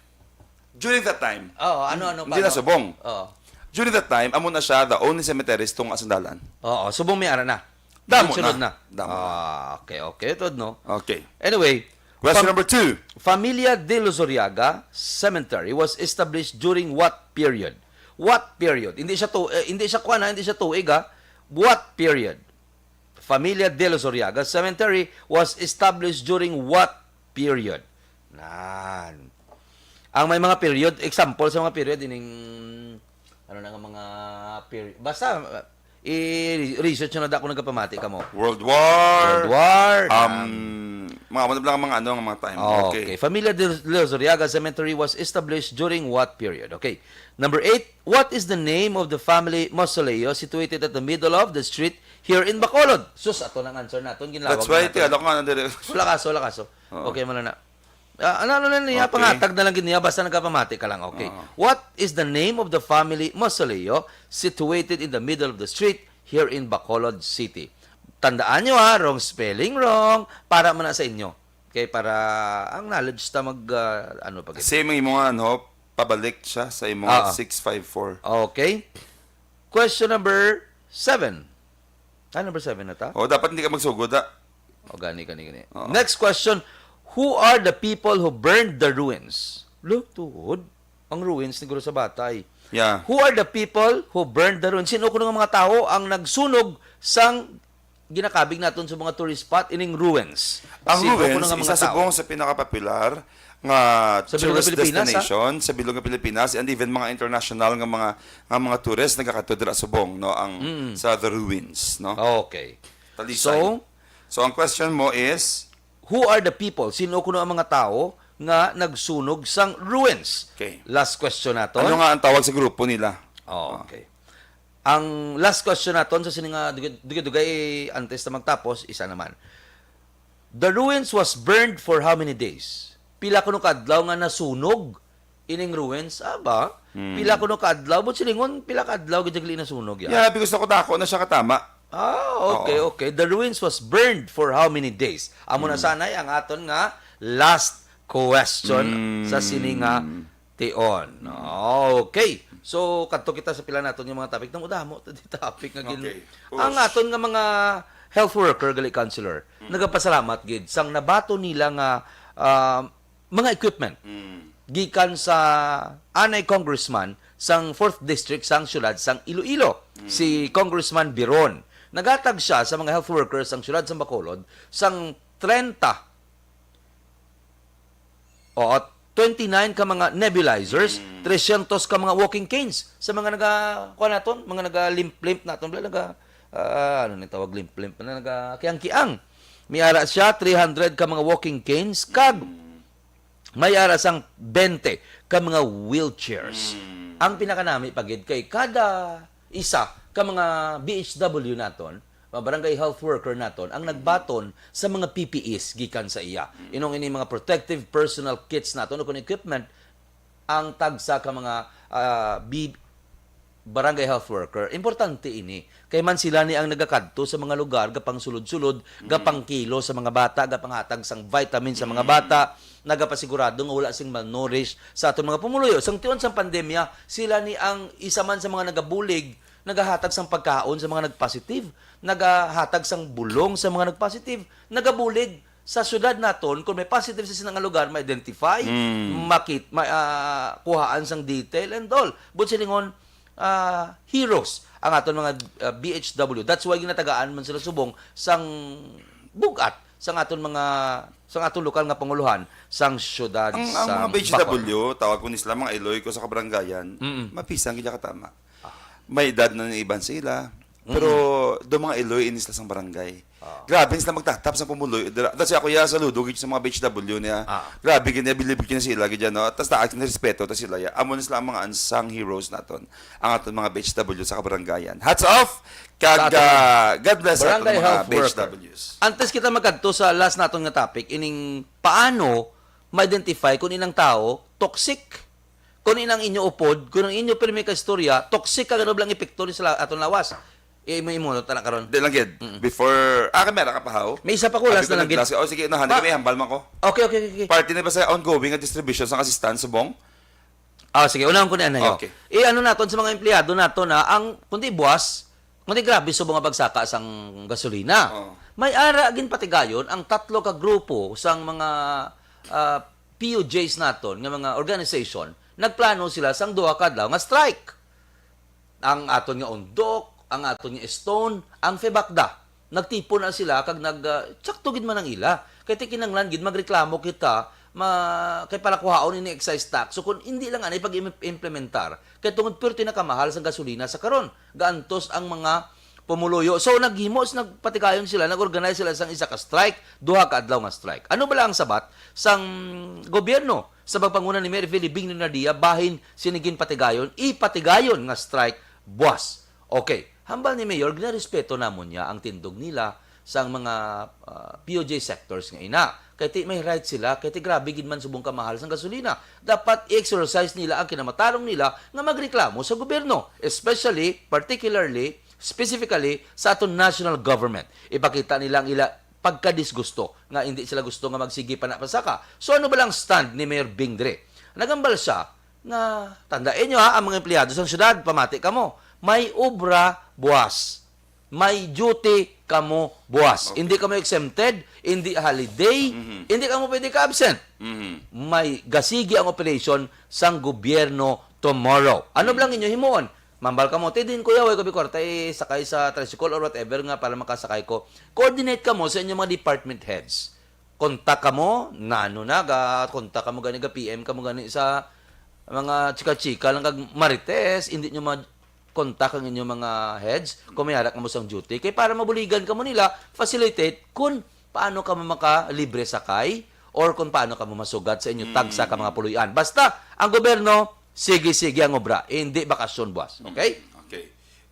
during that time, Oo, ano, ano pa, hindi na ano? subong. Oo. During that time, amo na siya the only cemetery sa tunga sang dalan. Oo, subong may ara na. Damo Sunod na. na. Damo na. Ah, okay, okay. Ito, no? Okay. Anyway, Question fam-, number two. Familia de Luzuriaga Cemetery was established during what period? What period? Hindi siya to, eh, hindi siya kuwan, ha? Hindi siya tuig, ha? What period? Familia de Luzuriaga Cemetery was established during what period? Nan. Ang may mga period, example sa mga period, ining, ano na nga mga period. Basta, uh, i-research na dako nagapamati kamo. World War. World War, Um, yan. mga, ano lang ang mga, ano, ang mga time. Okay. Okay. Familia de Luzuriaga Cemetery was established during what period? Okay. Number eight, what is the name of the family mausoleo situated at the middle of the street here in Bacolod? Sus, ato nang answer naton. Ginlawag That's why, naton. Tigalog nga na dire. Wala kaso, wala kaso. Oo. Okay, mala na. Ah, ano, ano na niya, Okay. pangatag na lang gid niya, basta nagapamati ka lang, okay. Oo. What is the name of the family mausoleo situated in the middle of the street here in Bacolod City? Tandaan nyo, ha, wrong spelling, wrong, para man na sa inyo. Okay, para ang knowledge ta mag, ah, ano pa gid. Same ang imo nga, ano, pabalik siya sa imo nga Oo. six five four. Okay. Question number seven. Ah, number seven na ta? Oh, dapat hindi ka magsugod, ah. O, gani, gani, gani. Oo. Next question, who are the people who burned the ruins? Lo, tuod. Ang ruins ni Guro sa Batay. Yeah. Who are the people who burned the ruins? Sino kuno nga mga tawo ang nagsunog sang ginakabig naton sa mga tourist spot, ining ruins? Ang Sino kuno ruins, nga mga isa tawo? subong sa pinakapopular nga Sa bilog nga tourist Pilipinas, ha? destination sa bilog nga Pilipinas, and even mga international nga mga, nga mga tourist nagakadto dira subong, no, ang Mm. sa the ruins, no? Okay. Talisay. So? So, ang question mo is? Who are the people? Sino kuno ang mga tawo nga nagsunog sang ruins? Okay. Last question naton. Ano nga ang tawag sa grupo nila? Oh, Ah. okay. Ang last question naton sa sini nga dugay-, dugay-dugay antes na magtapos, isa naman. The ruins was burned for how many days? Pila kuno ka adlaw nga nasunog ining ruins? Ah, ba? Hmm. Pila kuno ka adlaw? But silingon, pila ka adlaw gid gali nasunog ya? Yeah, because ako dako na siya katama. Ah, okay, Oo. okay. The ruins was burned for how many days? Amo na Hmm. sanay ang aton nga last question Hmm. sa sini nga tion. Okay. So, kadto kita sa pila naton nga mga topic. Nang udamo to di topic nga gin-, Okay. Ang Push. aton nga mga health worker, gali, counselor, Mm. nagapasalamat gid sang nabaton nila nga, ah, mga equipment Mm. gikan sa anay congressman sang fourth District sang siyudad sang Iloilo, Mm. si Congressman Biron. Naghatag siya sa mga health workers sang siyudad sang Bacolod sang trenta Oo, twenty-nine ka mga nebulizers, Mm. tresyentos ka mga walking canes sa mga naga-, kuwan naton, mga naga-limp-limp naton, bala, naga, ah, ano ni tawag limp-limp, na naga-kiang-kiang. May ara siya, three hundred ka mga walking canes, kag Mm. may ara sang twenty ka mga wheelchairs. Mm. Ang pinakanami pa gid kay kada isa ka mga B H W naton, mga barangay health worker naton, ang nagbaton sa mga P P Es gikan sa iya. Mm. Inong ini mga protective personal kits naton o kung equipment, ang tagsa ka mga, ah, B-, barangay health worker. Importante ini. Kay man sila ni ang nagakadto sa mga lugar, gapangsulod-sulod, Mm. gapangkilo sa mga bata, gapanghatag sang vitamin sa mga Mm. bata, nagapasigurado nga wala sing malnourish sa aton mga pumuluyo. Sang tion sang pandemya, sila ni ang isa man sa mga nagabulig, nagahatag sang pagkaon sa mga nagpositive, nagahatag sang bulong sa mga nagpositive, nagabulig sa syudad naton kung may positive sa sina nga lugar, ma-identify, Mm. makit-, ma-, ah, kuhaan sang detail and all. But silingon, ah, heroes ang aton mga, ah, B H W. That's why ginatagaan man sila subong sang bug-at sang aton mga, sang aton lokal nga panguluhan sang syudad Ang, ang sang mga B H W, Bacolod. Tawag ko ni sila mga iloy ko sa kabarangayan, Mm-mm. mapisang gid katama. Ah. May edad na ni iban sa ila, Mm-mm. pero do mga iloy ini sila sang barangay. Ah. Grabe sila magtatap sa pumuluyo. Dira, tas ako ya saludo gid sa mga B H W niya. Ah. Grabe gid niya, bilib gid niya sila gid yan, no? Tas taas na respeto ta sila ya. Amo na sila ang mga unsung heroes naton. Ang aton mga B H W sa kabarangayan. Hats off! Kag, Sa aton ah, God bless sa aton Barangay mga health worker. B H Ws. Antes kita magkadto sa last naton nga topic, ining paano ma-identify kung inang tao toxic? Kung inang inyo upod, kung ang inyo pirmi ka istorya, toxic ka, ano bala ang epekto ni sa la-, aton lawas? Imo-imo na tana karon. Di lang gid. Mm-mm. Before, ah, kamera ka pa, haw? May isa pa ko, Abi last ko na lang gid. nag-last. Oh, sige, no, handi Pa- kami, hambal man ko. Okay, okay, okay, okay. Parte na ba sa ongoing nga distribution sa assistance, subong? Ah, sige, unahon ko ni Anayo. Okay. Eh, ano naton sa mga empleyado naton, ha? Ang, kundi buwas, kundi grabe subong nga pagsaka sang gasolina. Oo. May ara ginpatigayon ang tatlo ka grupo sang mga, ah, P U Js naton, nga mga organization, nagplano sila sang duha ka adlaw nga strike. Ang aton nga Undok, ang aton nga Stone, ang FEBACDA. Nagtipon na sila kag nag, ah, tsakto gid man ang ila. Kay ti kinahanglan gid magreklamo kita, ma-, kay para kuhaon ini excise tax. So kung hindi lang anay pag-im-, implementar, kay tungod pirti na kamahal sa gasolina sa karon, gaantos ang mga pumuluyo. So naghimo, nagpatigayon sila, nag-organize sila sang isa ka strike, duha ka adlaw nga strike. Ano bala ang sabat sang gobyerno? Sa pagpanguna ni Mayor Philibing Leonardia, bahin sini ginpatigayon, ipatigayon nga strike buwas. Okay, hambal ni Mayor, ginarespeto namon niya ang tindog nila sang mga, ah, P U J sectors nga ina. Kay ti may right sila, kay ti grabe gid man subong kamahal sang gasolina. Dapat i-exercise nila ang kinamatarong nila nga magreklamo sa gobyerno, especially, particularly, specifically sa aton national government. Ipakita nila ang ila pagkadisgusto nga hindi sila gusto nga magsigi pa na pasaka. So ano ba lang stand ni Mayor Bing diri? Nagambal siya nga, tandaan nyo ha, ang mga empleyado sa syudad, pamati kamo, may obra buwas. May duty kamo buwas. Okay. Hindi kamo exempted, hindi holiday, Mhm. hindi kamo pwede ka-absent. Mhm. May gasigi ang operation sang gobyerno tomorrow. Ano Mhm. lang inyo himuon? Mambal kamo, "Ti din, kuya, way ko bi kwarta, eh, sakay sa tricycle or whatever nga para makasakay ko." Coordinate kamo sa inyong mga department heads. Kontak kamo, nano na, ga, kontak kamo gani, ga P M kamo gani sa mga chika-chika lang kag marites, hindi nyo ma-contact ang inyong mga heads kung may ara kamo sang duty. Kay para mabuligan kamo nila, facilitate kung paano kamo makalibre sakay or kung paano kamo masugat sa inyo tagsa ka mga Mm. puluy-an. Basta, ang gobyerno, sige-sige ang obra. Hindi bakasyon buwas. Okay? Mm, okay.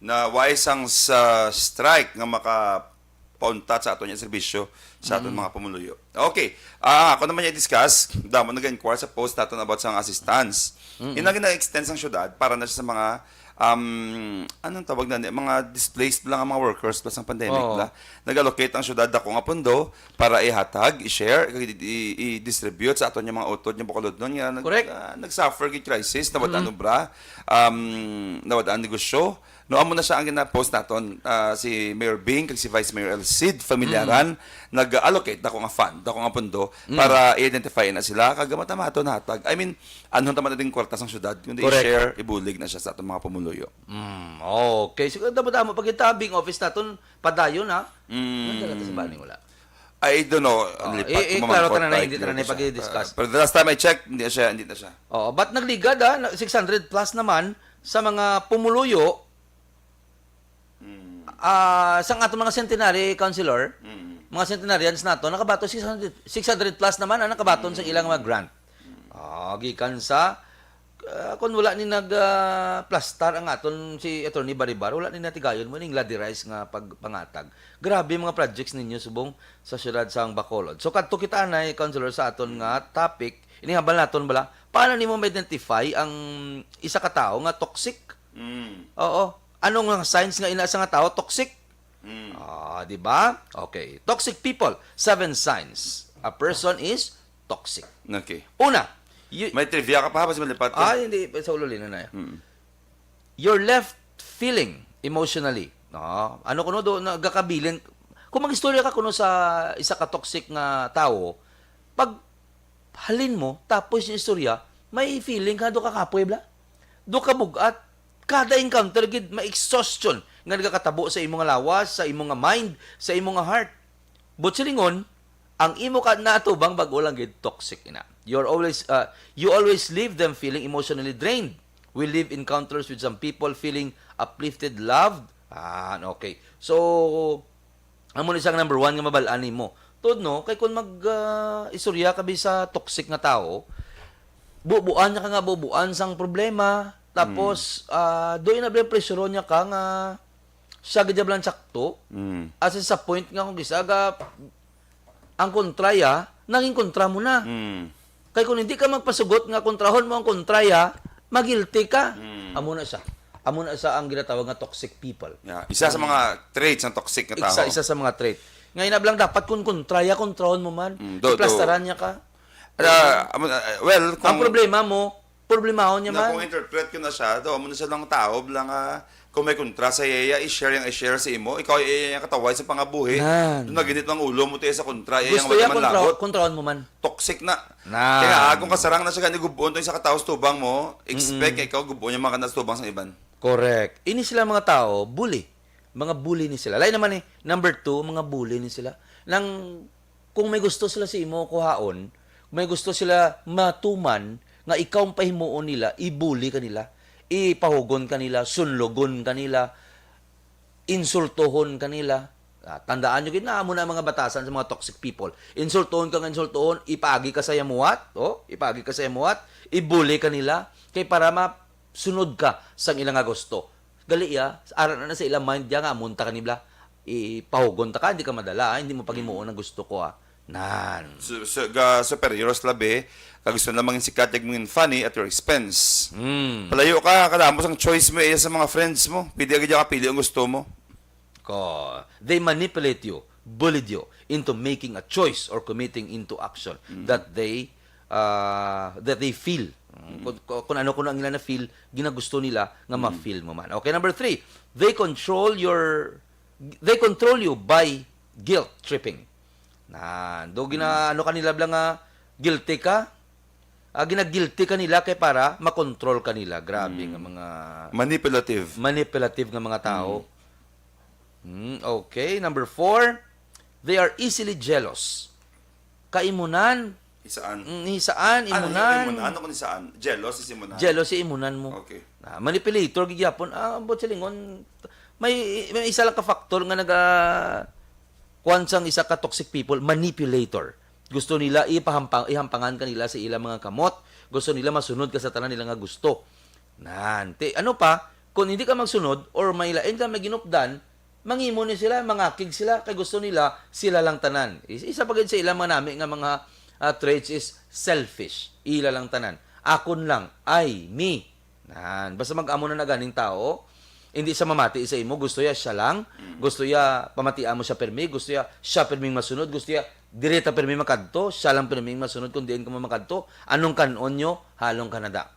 na why sang sa strike nga makapauntat sa aton nga serbisyo sa aton Mm. mga pumuluyo. Okay. Ah, ako naman yung discuss, damo nag-inquire sa post naton about sa assistance. Mm-mm. Ina gina-extend sang syudad para na sa mga, um, anong tawag na ni? Mga displaced lang ang mga workers plus ang pandemic Oo. la. Nag-allocate ang syudad dako nga pondo para ihatag, i-share, i-, i-, i-distribute sa aton nga mga utod nga Bacolodnon nga nag-, Correct. ah, nag-suffer gid crisis, nawad-an Mm. obra, um, nawad-an negosyo. No, amo na siya ang gina-post naton, ah, si Mayor Bing kag si Vice Mayor El Cid Familiaran Mm. nag-allocate dako nga fund, dako nga pondo Mm. para i-identify na sila kag mata-maton hatag. I mean, anhon taman na ding kwarta sang syudad, kundi Correct. i-share, ibulig na siya sa aton mga pumuluyo. Mm, okay. Siguro damo-damo pag itabing office naton padayon, ha? Mm. Nagdala ta sa bani, wala. I don't know. Oh, Lipat i-, ko i-, klaro mamangkot, tanan na, like, hindi tanan na klaro siya. Pag-i-discuss. Uh, pero the last time I checked, hindi siya, hindi na siya. Oo, but nagligad, ah, na, six hundred plus naman sa mga pumuluyo, Mm. ah, sang ato mga centenary councilor, Mm. mga centenarians nato, nakabaton six hundred, six hundred plus naman ang nakabaton sa Mm. ilang mga grant. Mm. Ah, gikan sa, ah, kung wala ni nag, ah, plastar ang aton si Attorney Baribar, wala ni natigayon mo ning Ladi Rice nga pagpangatag. Grabe mga projects ninyo subong sa siyudad sang Bacolod. So, kadto kita anay, Councilor, sa aton nga topic, inihambal naton bala, paano nimo ma-identify ang isa ka tawo nga toxic? Mm. Oo. Ano nga signs nga ina sa nga tawo toxic? Mm. Ah, di ba? Okay. Toxic people, seven signs. A person is toxic. Okay. Una, you May trivia ka pa, basi malipat ka. Ah, hindi. Sa ulo, lino na yan. Mm. You're left feeling emotionally. No? Ano kuno do, nagakabilin. Kung mag-istorya ka kuno sa isa ka toxic nga tawo, pag halin mo, tapos yung istorya, may feeling ka, do ka kapoy, bla? Do ka bugat. Kada encounter, gid, may exhaustion nga nagakatabo sa imong lawas, sa imong mind, sa imong heart. But silingon, ang imo ka natubang bag-o lang gid toxic ina. You're always, uh, you always leave them feeling emotionally drained. We live encounters with some people feeling uplifted, loved. Ah, okay. So, amo ni sang number one nga mabal-an nimo. Tod, no, kay kung mag, ah, istorya ka bi sa toxic nga tawo, bubuan niya ka nga bubuan sang problema. Tapos, Mm. ah, doon na bala pressure niya ka nga siya gid lang sakto. Mm. As in, sa point nga kung kisa ga, ang kontra ya, nanging kontra mo na. Mm. Kay kung hindi ka magpasugot nga kontrahon mo ang kontra ya, magilty ka. Mm. Amo na siya. Amo na siya ang ginatawag nga toxic people. Yeah. Isa sa Mm. mga traits ng toxic nga Isa, tao. isa sa mga trait. Nga ina bala dapat kung kontra ya, kontrahon mo man. Mm, do, do. Iplastaran niya ka. Ah, amo, ah, well, Ang kung problema mo, problemahon niya na man. Kung interpret ko na siya, do, amo na siya lang tao, bala nga, kung may kontra sa iya, i-share yang i-share sa imo. Ikaw, iya yang kataway sa pangabuhi. Nan. Doon na ginit ang ulo mo, tiya sa kontra, iya yang Gusto ya kontra, magkamanlagot. Kontrahon mo man. Toxic na. Nan. Kaya, ah, kung kasarang na siya, gani gubuon to yung sa katao sa tubang mo, expect Mm-mm. nga ikaw gubuon yung mga kanal sa tubang sa iban. Correct. Ini sila mga tao, bully. Mga bully ni sila. Lain naman eh, number two, mga bully ni sila. Nang kung may gusto sila sa imo kuhaon, may gusto sila matuman nga ikaw ang pahimuon nila, i-bully ka nila, ipahugon ka nila, sunlogon ka nila, insultuhon ka nila. Ah, tandaan nyo gid na amo na ang mga batasan sa mga toxic people. Insultuhon ka nga insultuhon, ipaagi ka sa yamuhat, oh, ipaagi ka sa yamuhat, i-bully ka nila, kay para masunod ka sang ila nga gusto. Gali iya, ara na sa ila mind diya nga, amunta ka nibla. Ipahugon ta ka, hindi ka madala, ah, hindi mo paghimuon ang gusto ko, ah. Nan. Su-, su-, ga superior sa labi, kag gusto na mangin sikat, kag mangin funny at your expense. Hmm. Palayo ka, kada amo sang choice mo, iya sa mga friends mo. Pwede agad ka pili ang gusto mo. Ko, they manipulate you, bullied you into making a choice or committing into action Mm. that they, uh, that they feel. Mm. Kung, kung, kung ano, kung ang ila na feel, ginagusto nila nga Mm. ma-feel mo man. Okay, number three, they control your, they control you by guilt tripping. Na, do gina, Mm. ano kanila bala nga guilty ka? Ah, gina-guilty kanila kay para makontrol kanila. Grabe Mm. nga mga Manipulative. manipulative nga mga tao. Mm. Mm, okay. Number four, they are easily jealous. Kaimunan. Isaan? Mm, isaan, Ano, imunan. imunan? Ano kung isaan? Jealous is imunan? Jealous si imunan mo. Okay. Ah, manipulator, gid gyapon. Ah, ambot silingon, may, may isa lang ka factor nga naga, kuwan sang isa ka toxic people, manipulator. Gusto nila ipahampang, ihampangan ka nila sa ilang mga kamot. Gusto nila masunod ka sa tanan nila nga gusto. Nan, ti, ano pa? Kung hindi ka magsunod or may lain ka may ginupdan, mangimo ni sila, mangakig sila, kay gusto nila, sila lang tanan. Is-, isa pa gid sa ilang mga nami nga mga, ah, traits is selfish. Ila lang tanan. Akon lang. I, me. Nan. Basta mag-amo na naganing tao, hindi siya mamati sa imo, gusto ya siya lang, gusto ya pamatian mo siya pirmi, gusto ya siya pirming masunod, gusto ya diri ta pirmi makadto, siya lang pirming masunod kung diin ka mo makadto. Anong kan-on nyo? Halong Canada.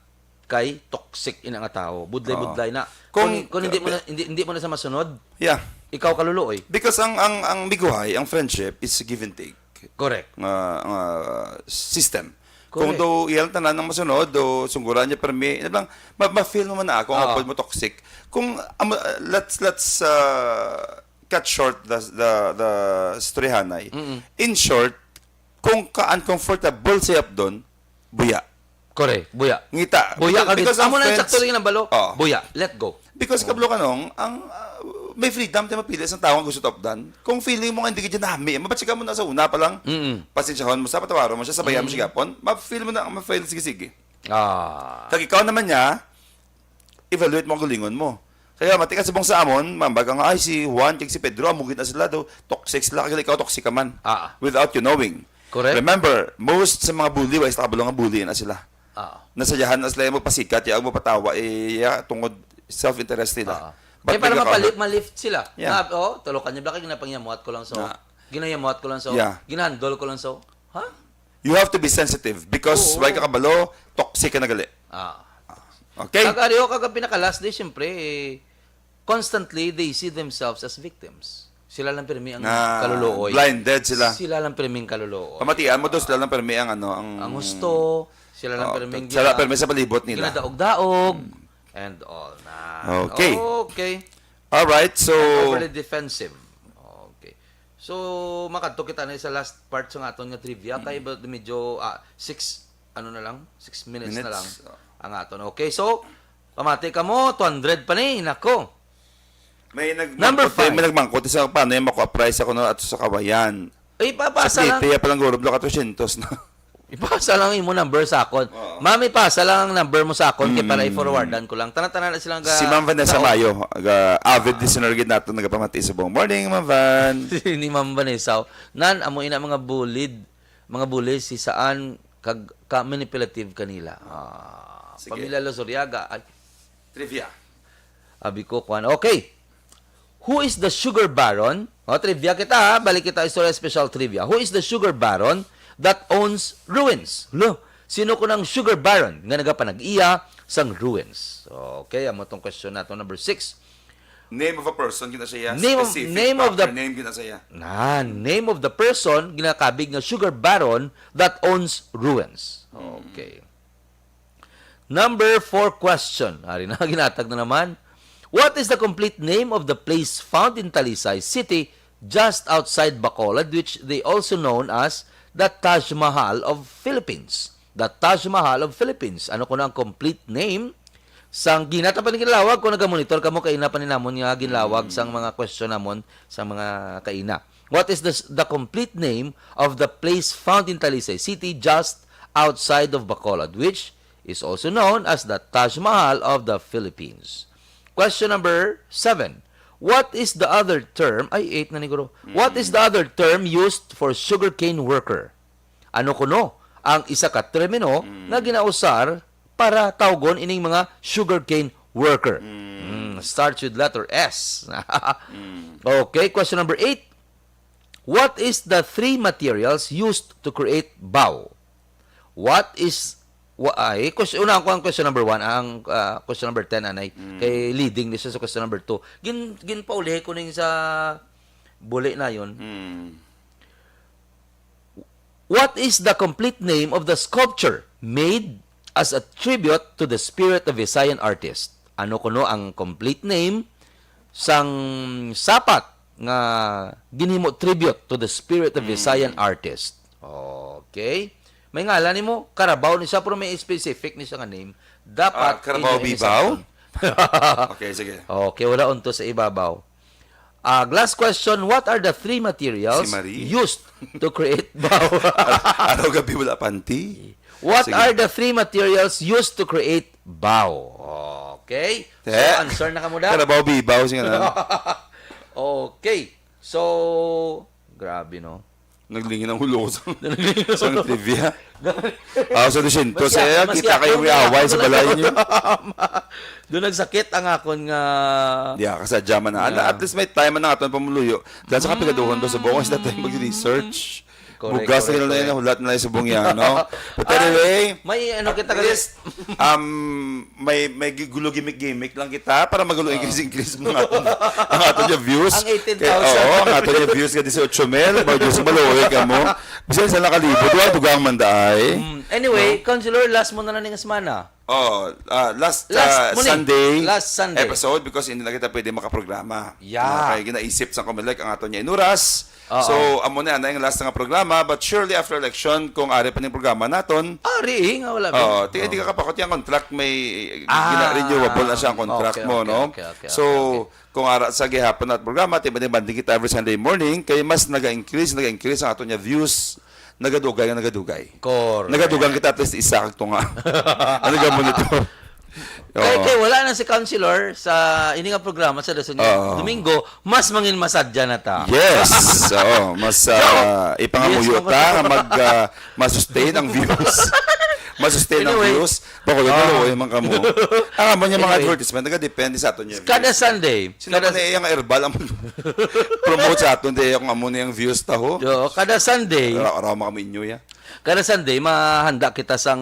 Kay toxic ina nga tao. Budlay-budlay na. Kung, Kung, kung hindi mo na, hindi, hindi mo na sa masunod, yeah, ikaw kaluluoy. Because ang, ang, ang miguhay, ang friendship is give and take. Correct. Nga, nga system. Kung Correct. do iyang tanan ang masunod, do sungguran niya permi, ano lang, ma-, ma-feel mo man na ako, Oo. Ang mo toxic. Kung, um, uh, let's, let's, uh, cut short the, the, the storyhanay. Mm-mm. In short, kung ka-uncomfortable sa yapdon, buya. Correct, buya. Ngita. Buya Because, ka gid. because ang Amo na friends sakto rin ang balo. Oo. Buya, let go. Because kablo ka nung, ang, ah, may freedom tayo mapili sa tao ang gusto tapdan. Kung feeling mo nga hindi ka dyan nami, mabatsi ka mo na sa una pa lang, Mm-mm. pasensyahon mo sa, patawaron mo siya, sabayan mo Mm. siya gapon, ma-feel mo na, ma-feel, sige, sige. Ah. Kag ikaw naman niya, evaluate mo ang galingon mo. Kaya mati ka subong sa amon, mambag ang, "Ay, si Juan kag si Pedro, amo gid na sila daw, toxic sila, kag ikaw toxic ka man." Ah. Without you knowing. Correct. Remember, most sa mga bully, wala sa kabalo nga bully na sila. Ah. Nasayahan na sila yung magpasikat, yung magpatawa, eh, ya, tungod self-interest nila. Ah. But Kaya para bigla ka mapali-, ma-lift sila. Yeah. Na, oh, tulokan niya, "Bakit ginapangyamuhat ko lang so? Na. Ginayamuhat ko lang so? Yeah. Ginahandol ko lang so?" Ha? You have to be sensitive because Oo. wala ka kabalo, toxic ka na gali. Ah. Okay? Kag ariho, kag ang pinaka-last day, siyempre, eh, constantly, they see themselves as victims. Sila lang pirmi ang Ah, kaluluoy. blinded sila. Sila lang pirmi ang kaluluoy. Pamatian mo to, sila lang pirmi ang ano, ang Ang husto, sila lang Oh, pirmi ang sila gina-, pirmi sa palibot nila. ginadaog-daog, Hmm. and all na. Okay. Okay. All right, so And overly defensive. Okay. So, makadto kita na sa last part sa aton nga trivia. Mm. Kay ba-, medyo, ah, six, ano na lang? Six minutes na Minutes. lang ang aton. Okay, so, pamati ka mo, two hundred pa ni, nako. May nag-, Number may, five. may nagmangkot sa paano yung makuha prize ako na ato sa Kawayan. Ay, papasa Sa lang. Cavite, palang guro, blo ka two hundred na. Ipasa lang imo number sa akon. Oo. Ma'am, ipasa lang ang number mo sa akon kay para Mm. i-forwardan ko lang. Tanan-tanan na silang ga-, Si Ma'am Vanessa sa Mayo, ga-, avid Ah. listener gid nato, nagapamati sa buong morning, Ma'am Van. Ni Ma'am Vanessa, oh. Nan, amo ina mga bullied, mga bully si Saan kag ka-, manipulative kanila. Ah, Sige. Pamilya Lozoriaga, ay. Trivia. Abi ko, kwan. Okay. Who is the sugar baron? O, trivia kita, ha? Balik kita, istorya special trivia. Who is the sugar baron that owns ruins? Lo, sino ko nang sugar baron nga nagapanag-iya sang ruins? Okay, amo tong question nato, number six. Name of a person, gina siya. Name of, Specific name of the proper name, gina siya. Na, name of the person, ginakabig nga sugar baron that owns ruins. Mm. Okay. Number four question. Ari na, ginatag na naman. What is the complete name of the place found in Talisay City, just outside Bacolod, which they also known as the Taj Mahal of Philippines? The Taj Mahal of Philippines. Ano kuno ang complete name? Sang ginata pa ni ginlawag, kung nagamonitor kamo, kaina pa ni namon nga ginlawag Mm. sang mga question namon, sang mga kaina. What is the s-, the complete name of the place found in Talisay City, just outside of Bacolod, which is also known as the Taj Mahal of the Philippines? Question number seven. What is the other term? Ay, eight na ni guro. What is Mm. the other term used for sugarcane worker? Ano kuno ang isa ka termino Mm. nga ginausar para tawgon ining mga sugarcane worker? Mm. Mm, starts with letter S. Mm. Okay, question number eight. What is the three materials used to create bao? What is, wa-, ay, question, una ko ang question number one, ang, ah, question number ten, anay, Mm. kay leading ni siya sa question number two. Gin-, ginpaulihi ko ning sa buli na yun. Mm. What is the complete name of the sculpture made as a tribute to the spirit of Visayan artist? Ano kuno ang complete name sang sapat nga ginhimo tribute to the spirit of Mm. Visayan artist? Okay. May ngalan nimo, Carabao ni siya, pero may specific ni siya nga name. Dapat Ah, Carabao inyo Bibaw? ini-section. Okay, sige. Okay, wala unto sa ibabaw. Ah, last question, what are the three materials Si Marie. used to create bao? Ar-, araw gabi wala panty. What Sige. are the three materials used to create bao? Okay? So, eh, answer na kamo, da? Karabaw bibaw, siya na. Okay. So, grabe, no? Naglingin ang ulo ko sa, sa trivia. Ah, so, dosyentos, eh, kita kayo may away sa balay niyo. Doon nagsakit ang akon nga. Yeah, kasadya man na. Yeah. At least may time man ang aton pamuluyo. Dahil sa kapigaduhon do sa bukos na tayo mag-research. Correct, bugas na correct, na correct. Nahulat na lang sa bungya, no? But anyway, may ano kita at least, um, may, may gi-, gulo gimmick-gimmick lang kita para magulo increase-increase mo nga aton, ang aton yung views. Ang eighteen thousand. Kay, oo, ang aton yung views ka dieciocho mil, mga Diyos, maluoy ka mo. Bisan sa nakalibo, duwa, dugang man daay. Mm, anyway, no? Councilor, last mo na lang nga semana. Oh, ah, last, last ah, mo ni. Sunday last Sunday episode because hindi na kita pwede makaprograma. Yeah. Ah, kaya ginaisip sa Comelec ang aton niya inuras. Oo. So, amo na, na yung last nga programa, but surely after election, kung ari pa ning programa naton, ari, eh, nga wala pa. Oo, ti-, di ka kapakot yung contract, may, ah, gina-, renewable na siya ang contract okay, mo, okay, no? Okay, okay, so, okay, okay. Kung ara sa gihapon at programa, ti-, di banding kita every Sunday morning, kay mas naga-increase, naga-increase ang aton niya views, nagadugay, nga nagadugay. Correct. Nagadugang kita at least isa kag tunga. Ano ka monitor? Kay, oo, kay wala na si Councilor sa ini nga programa sa Dason nga, oo, Domingo, mas mangin masadya na ta. Yes. Oo, mas, ah, ipangamuyo ta nga mag, ah, masustain ang views. Masustain ang views. Anyway. Bako yun, ah, luoy man kamo. Ang amo niya mga advertisement, nagadepende sa aton niya. Kada Sunday. Sino kada pa na iyang herbal ang promote sa aton, di kung amo na yung views ta, ho? Yo, kada Sunday. Ra-, ra-, mga minyo, ya. Kada Sunday, mahanda kita sang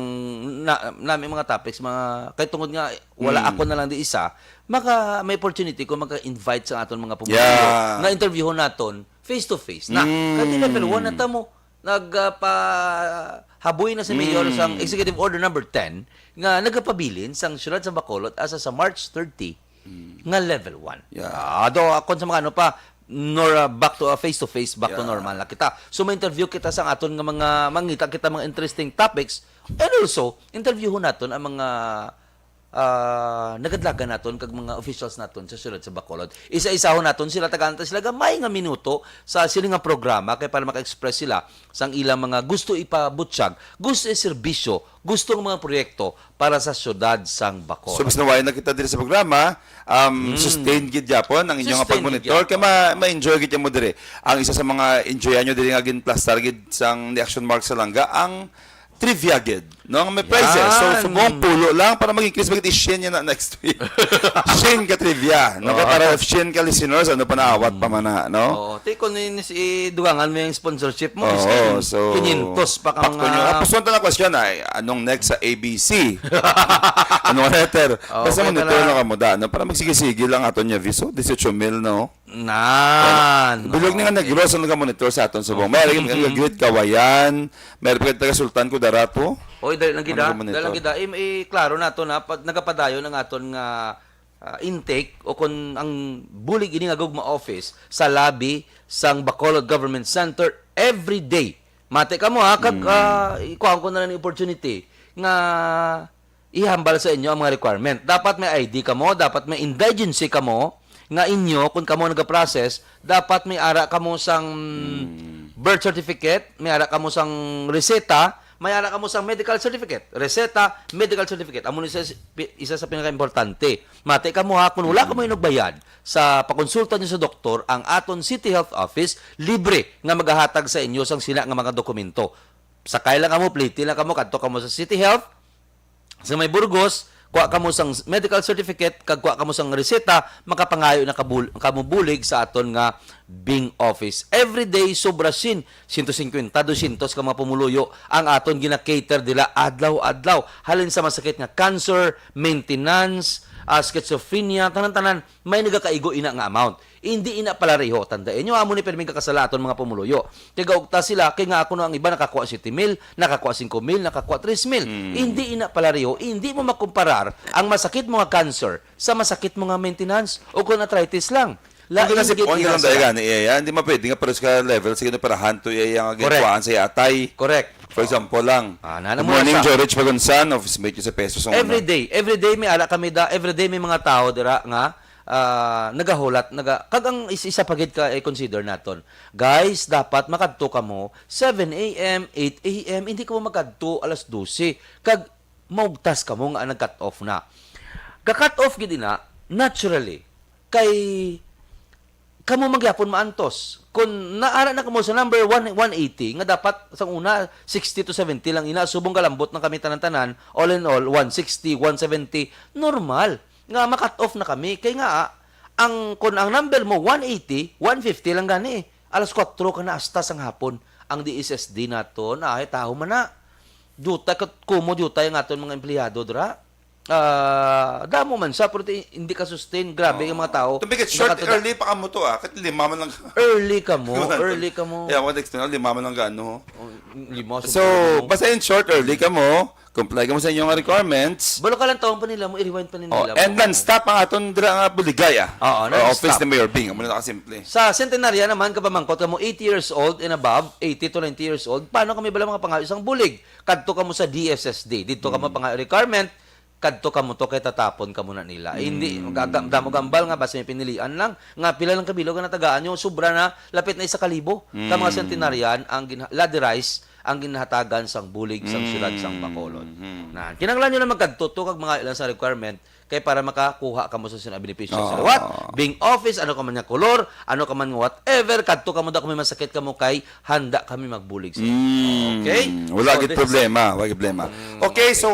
na, nami mga topics, mga, kay tungod nga wala, mm, ako na lang di isa, maka, may opportunity ko maka-invite sa aton mga pumuluyo, yeah, nga interviewon naton face to face na. Mm. Kay level one na ta mo, nag, ah, pa, haboy na si Mayor, mm, sang Executive Order number ten nga nagapabilin sang siyudad sa Bacolod asa sa March thirty, mm, nga level one. Yeah. Ah, do, akon sa mga ano pa, nor, ah, back to, ah, face to face, back to, yeah, normal na kita. So, may interview kita sa aton nga mga mangita kita mga interesting topics. And also, interviewon naton ang mga, ah, nagadlagan naton kag mga officials naton sa siyudad sa Bacolod. Isa-isahon naton sila, tagaan ta sila gamay nga minuto sa sini nga programa kay para maka-express sila sang ilang mga gusto ipabutyag, gusto iserbisyo, gusto nga mga proyekto para sa siyudad sang Bacolod. So, mas nawayan na kita diri sa programa, um, mm, sustain gid gyapon ang inyong, sustain gid pagmonitor, gyapon, kay ma-, ma-enjoy gid mo diri. Ang isa sa mga enjoyan nyo diri nga ginplastar gid sang ni Action Mark sa langga, ang trivia gid, no? Nga may prizes. So, yan, subong pulo lang para mag-increase, mag-, i-share niya na next week. Share ka trivia, no? Kaya, oh, para share ka listeners, ano pa naawat pa man na, no? Oo. Ti, kung yun si dugangan mo yung sponsorship mo, oo, is so, kinyentos pa ka pakto mga nyo. Tapos, sunod na question ay, anong next sa A B C? Anong letter? Oh, basta okay, monitor na lang kamo da, no? Para magsige-sige lang aton niya, Viso, dieciocho mil, no? Nan. Bilog ni nga Negros ang nagamonitor sa aton subong. May ari ang great Kawayan, may ari pa taga Sultan Kudarat, oh. Oy, dali lang gid, ah. Ang nagamonitor. Dali lang gid, ah. I, i-klaro nato na pag nagapadayon ang aton nga, ah, intake o kung ang bulig ini nga gugma office sa lobby sang Bacolod Government Center every day. Mati kamo, ha, kag, mm, ah, ikuha ko na lang yung opportunity nga ihambal sa inyo ang mga requirement. Dapat may I D kamo, dapat may indigency kamo nga inyo, kung kamo nagaprocess, dapat may ara kamo sang, mm, birth certificate, may ara kamo sang reseta, may ara kamo sang medical certificate. Reseta, medical certificate. Amo ni isa, isa sa pinakaimportante. Mati kamo ha, kung wala kamo, mm, inugbayad sa pakonsulta niyo sa doktor, ang aton City Health Office, libre nga magahatag sa inyo sang sina nga mga dokumento. Sakay lang kamo, pliti lang kamo, kadto kamo sa City Health, sa may Burgos, kuha kamo sang medical certificate, kag kuha kamo sang reseta, makapangayo na kabul-, kamo bulig sa aton nga Bing Office. Every day, sobra sin, siyento singkwenta, dosyentos ka mga pumuluyo ang aton gina-cater dila adlaw-adlaw. Halin sa masakit nga cancer, maintenance, ah, schizophrenia, tanan-tanan, may nagakaigo ina nga amount. Hindi ina palareho. Tandaan nyo, amo ni pirming kakasala aton mga pumuluyo. Kay gaugta sila, kay nga ako no ang iba nakakuha siete mil, nakakuha singko mil, nakakuha tres mil. Mm. Hindi ina palareho, hindi mo makumparar ang masakit mo nga cancer sa masakit mo nga maintenance o kung arthritis lang. Lain gid ang sipon ka lang dahil gani, iya, hindi mapwede nga pares ka level sa ginoperahan to iya nga ginkuhaan sa atay. Correct. For example lang. Ah, nana mo morning, sa Jorich Pagunsan, office mate ko sa Pesos. Every day, every day may ara kami da, every day may mga tao dira nga ah, nagahulat, naga-, kag ang is-, isa pa gid ka i-consider naton. Guys, dapat makadto kamo seven A M, eight A M, hindi kamo makadto alas dose. Kag maugtas kamo nga nag-cut off na. Ka-cut off gid ina, naturally. Kay kamo man gyapon maantos. Kung naara na kamo sa number one, one eighty, nga dapat sa una, sixty to seventy lang ina, subong kalambot na kami tanan-tanan, all in all, one sixty, one seventy, normal nga ma-cut off na kami. Kay nga, ang, kung ang number mo, one eighty, one fifty lang gani. Alas kuwatro ka na hasta sang hapon, ang D S S D naton, ay, taho man na. Dutay, kat-, kumo dutay ang aton mga empleyado, dira. Ah, damo man siya, pero ti-, hindi ka sustain. Grabe yung mga tao. To make it short, Nakatuda- early pa kamo to, ah. Kat lima man lang. Early kamo, Wala to. early kamo. Yeah, I want to explain. Lima man lang gaano. Oh, lima, So, siguro mo. basta in short, early kamo. Comply kamo sa inyong requirements. Balo ka lang taon pa nila mo, i-rewind pa nila Oh, mo. and non-stop ang aton dira nga buligay, ah. Oo, Or office non-stop. ni Mayor Bing. Amo na nakasimple. Sa Centenaria naman, kapamangkot kamo eighty years old and above, eighty to ninety years old, paano kami bala mga pangayo sang bulig? Kadto kamo sa D S S D. Dito kamo Mm. pangayo requirement, kadto kamo to kay tatapon kamo na nila. Eh, hindi, Mm. ga-, ga-, damo gambal nga basta may pinilian lang, nga pila lang kabilog ang natagaan nyo, sobra na, lapit na isa ka libo. Ka mga Mm. centenarian ang gina-, ladirized ang ginahatagan sang bulig sang siyudad sang Bacolod. Mm. Na, kinahanglan nyo lang magkadto to kag mga ilang sa requirement kay para makakuha kamo sa sina benepisyo sa Ah. liwat, bing office, ano ka man nga kolor, ano ka man nga whatever, kadto kamo, da kami masakit kamo kay handa kami magbulig sa inyo. Mm. Okay? Wala So, gid this is problema, wala gid problema. Mm, Okay, okay. so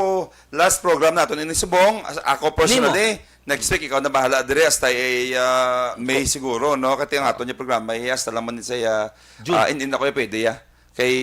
last program naton ini subong, as-, ako personally, Nimo. next week ikaw na bahala dire hasta ay, ah, May siguro, no? Kati ang aton yung programa, eh, hasta lang man sa, ah, June. ah, in, in ako yung pwede, ah. Kay,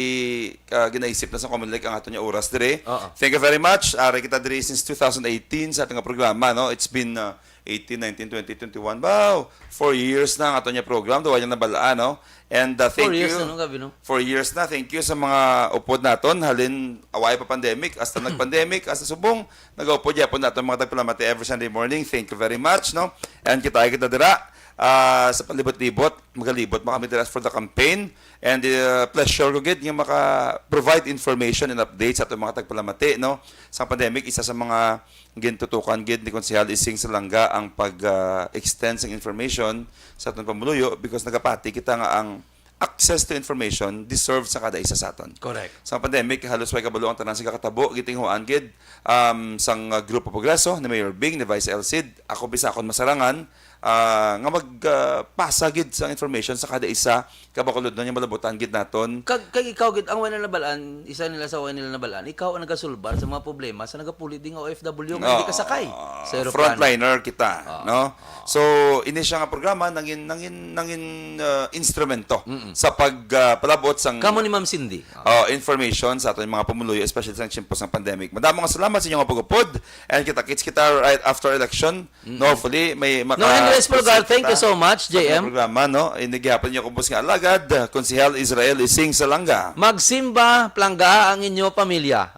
ah, ginaisip na sa Comelec ang aton yung oras dire. Oo. Thank you very much. Ari kita dire since two thousand eighteen sa ating programa, no? It's been, ah, eighteen, nineteen, twenty, twenty-one. Wow! Four years na ang aton yung program. Duwa yung nabalaan, no? And, uh, thank Four years you. na, no, Gabi, no? Four years na. Thank you sa mga upod naton. Halin, away pa pandemic. Hasta nag-pandemic, hasta subong. Nag-upod yapon naton mga tagpalamati every Sunday morning. Thank you very much, no? And kita ay kita dira, ah, sa palibot-libot. Magalibot mo kami dira for the campaign. And, uh, pleasure ko gid nga maka-provide information and updates sa aton mga tagpalamati, no? Sa pandemic, isa sa mga gintutukan gid ni Konsehal Ising Salanga ang pag, ah, extend sang information sa aton pamuluyo because nagapati kita nga ang access to information deserve sa kada isa sa aton. Correct. Sa pandemic, halos way kabalo ang tanan sa gakatabo, gitinghuan gid, um, sang, ah, Grupo Progreso ni Mayor Bing, ni Vice El Cid, ako bisakon masarangan, ah, nga mag, ah, pasa gid sang information sa kada isa ka Bacolodnon nga malabutan gid naton. Kag, kag ikaw gid, ang wala nabalaan, isa nila sa wala nila nabalaan, ikaw ang nagasulbar sa mga problema sa nagapuli di nga O F W nga hindi Ah, kasakay sa eroplano. frontliner kita, Ah, no? ah. So, ini siya nga programa nangin, nangin, nangin, ah, instrumento Mm-mm. sa pag, ah, palabot sang Kamo ni Ma'am Cindy. Ah. oh, information sa aton mga pumuluyo, especially sa tiyempo sang pandemic. Madamo nga salamat sa inyong pag-upod, and kita-kits kita right after election. Mm. No, hopefully, may maka- No, and rest for God. Thank you so much, sa J M. programa, no? Inigihapon niyo kubos nga alagad, Konsehal Israel Ising Salanga. Magsimba, plangga ang inyo pamilya.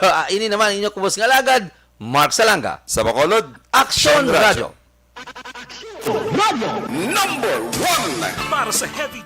Ah, ini naman inyo kubos nga alagad, Mark Salanga. Sa Bacolod, Aksyon Aksyon Radio. Radio. Number one. Para sa heavy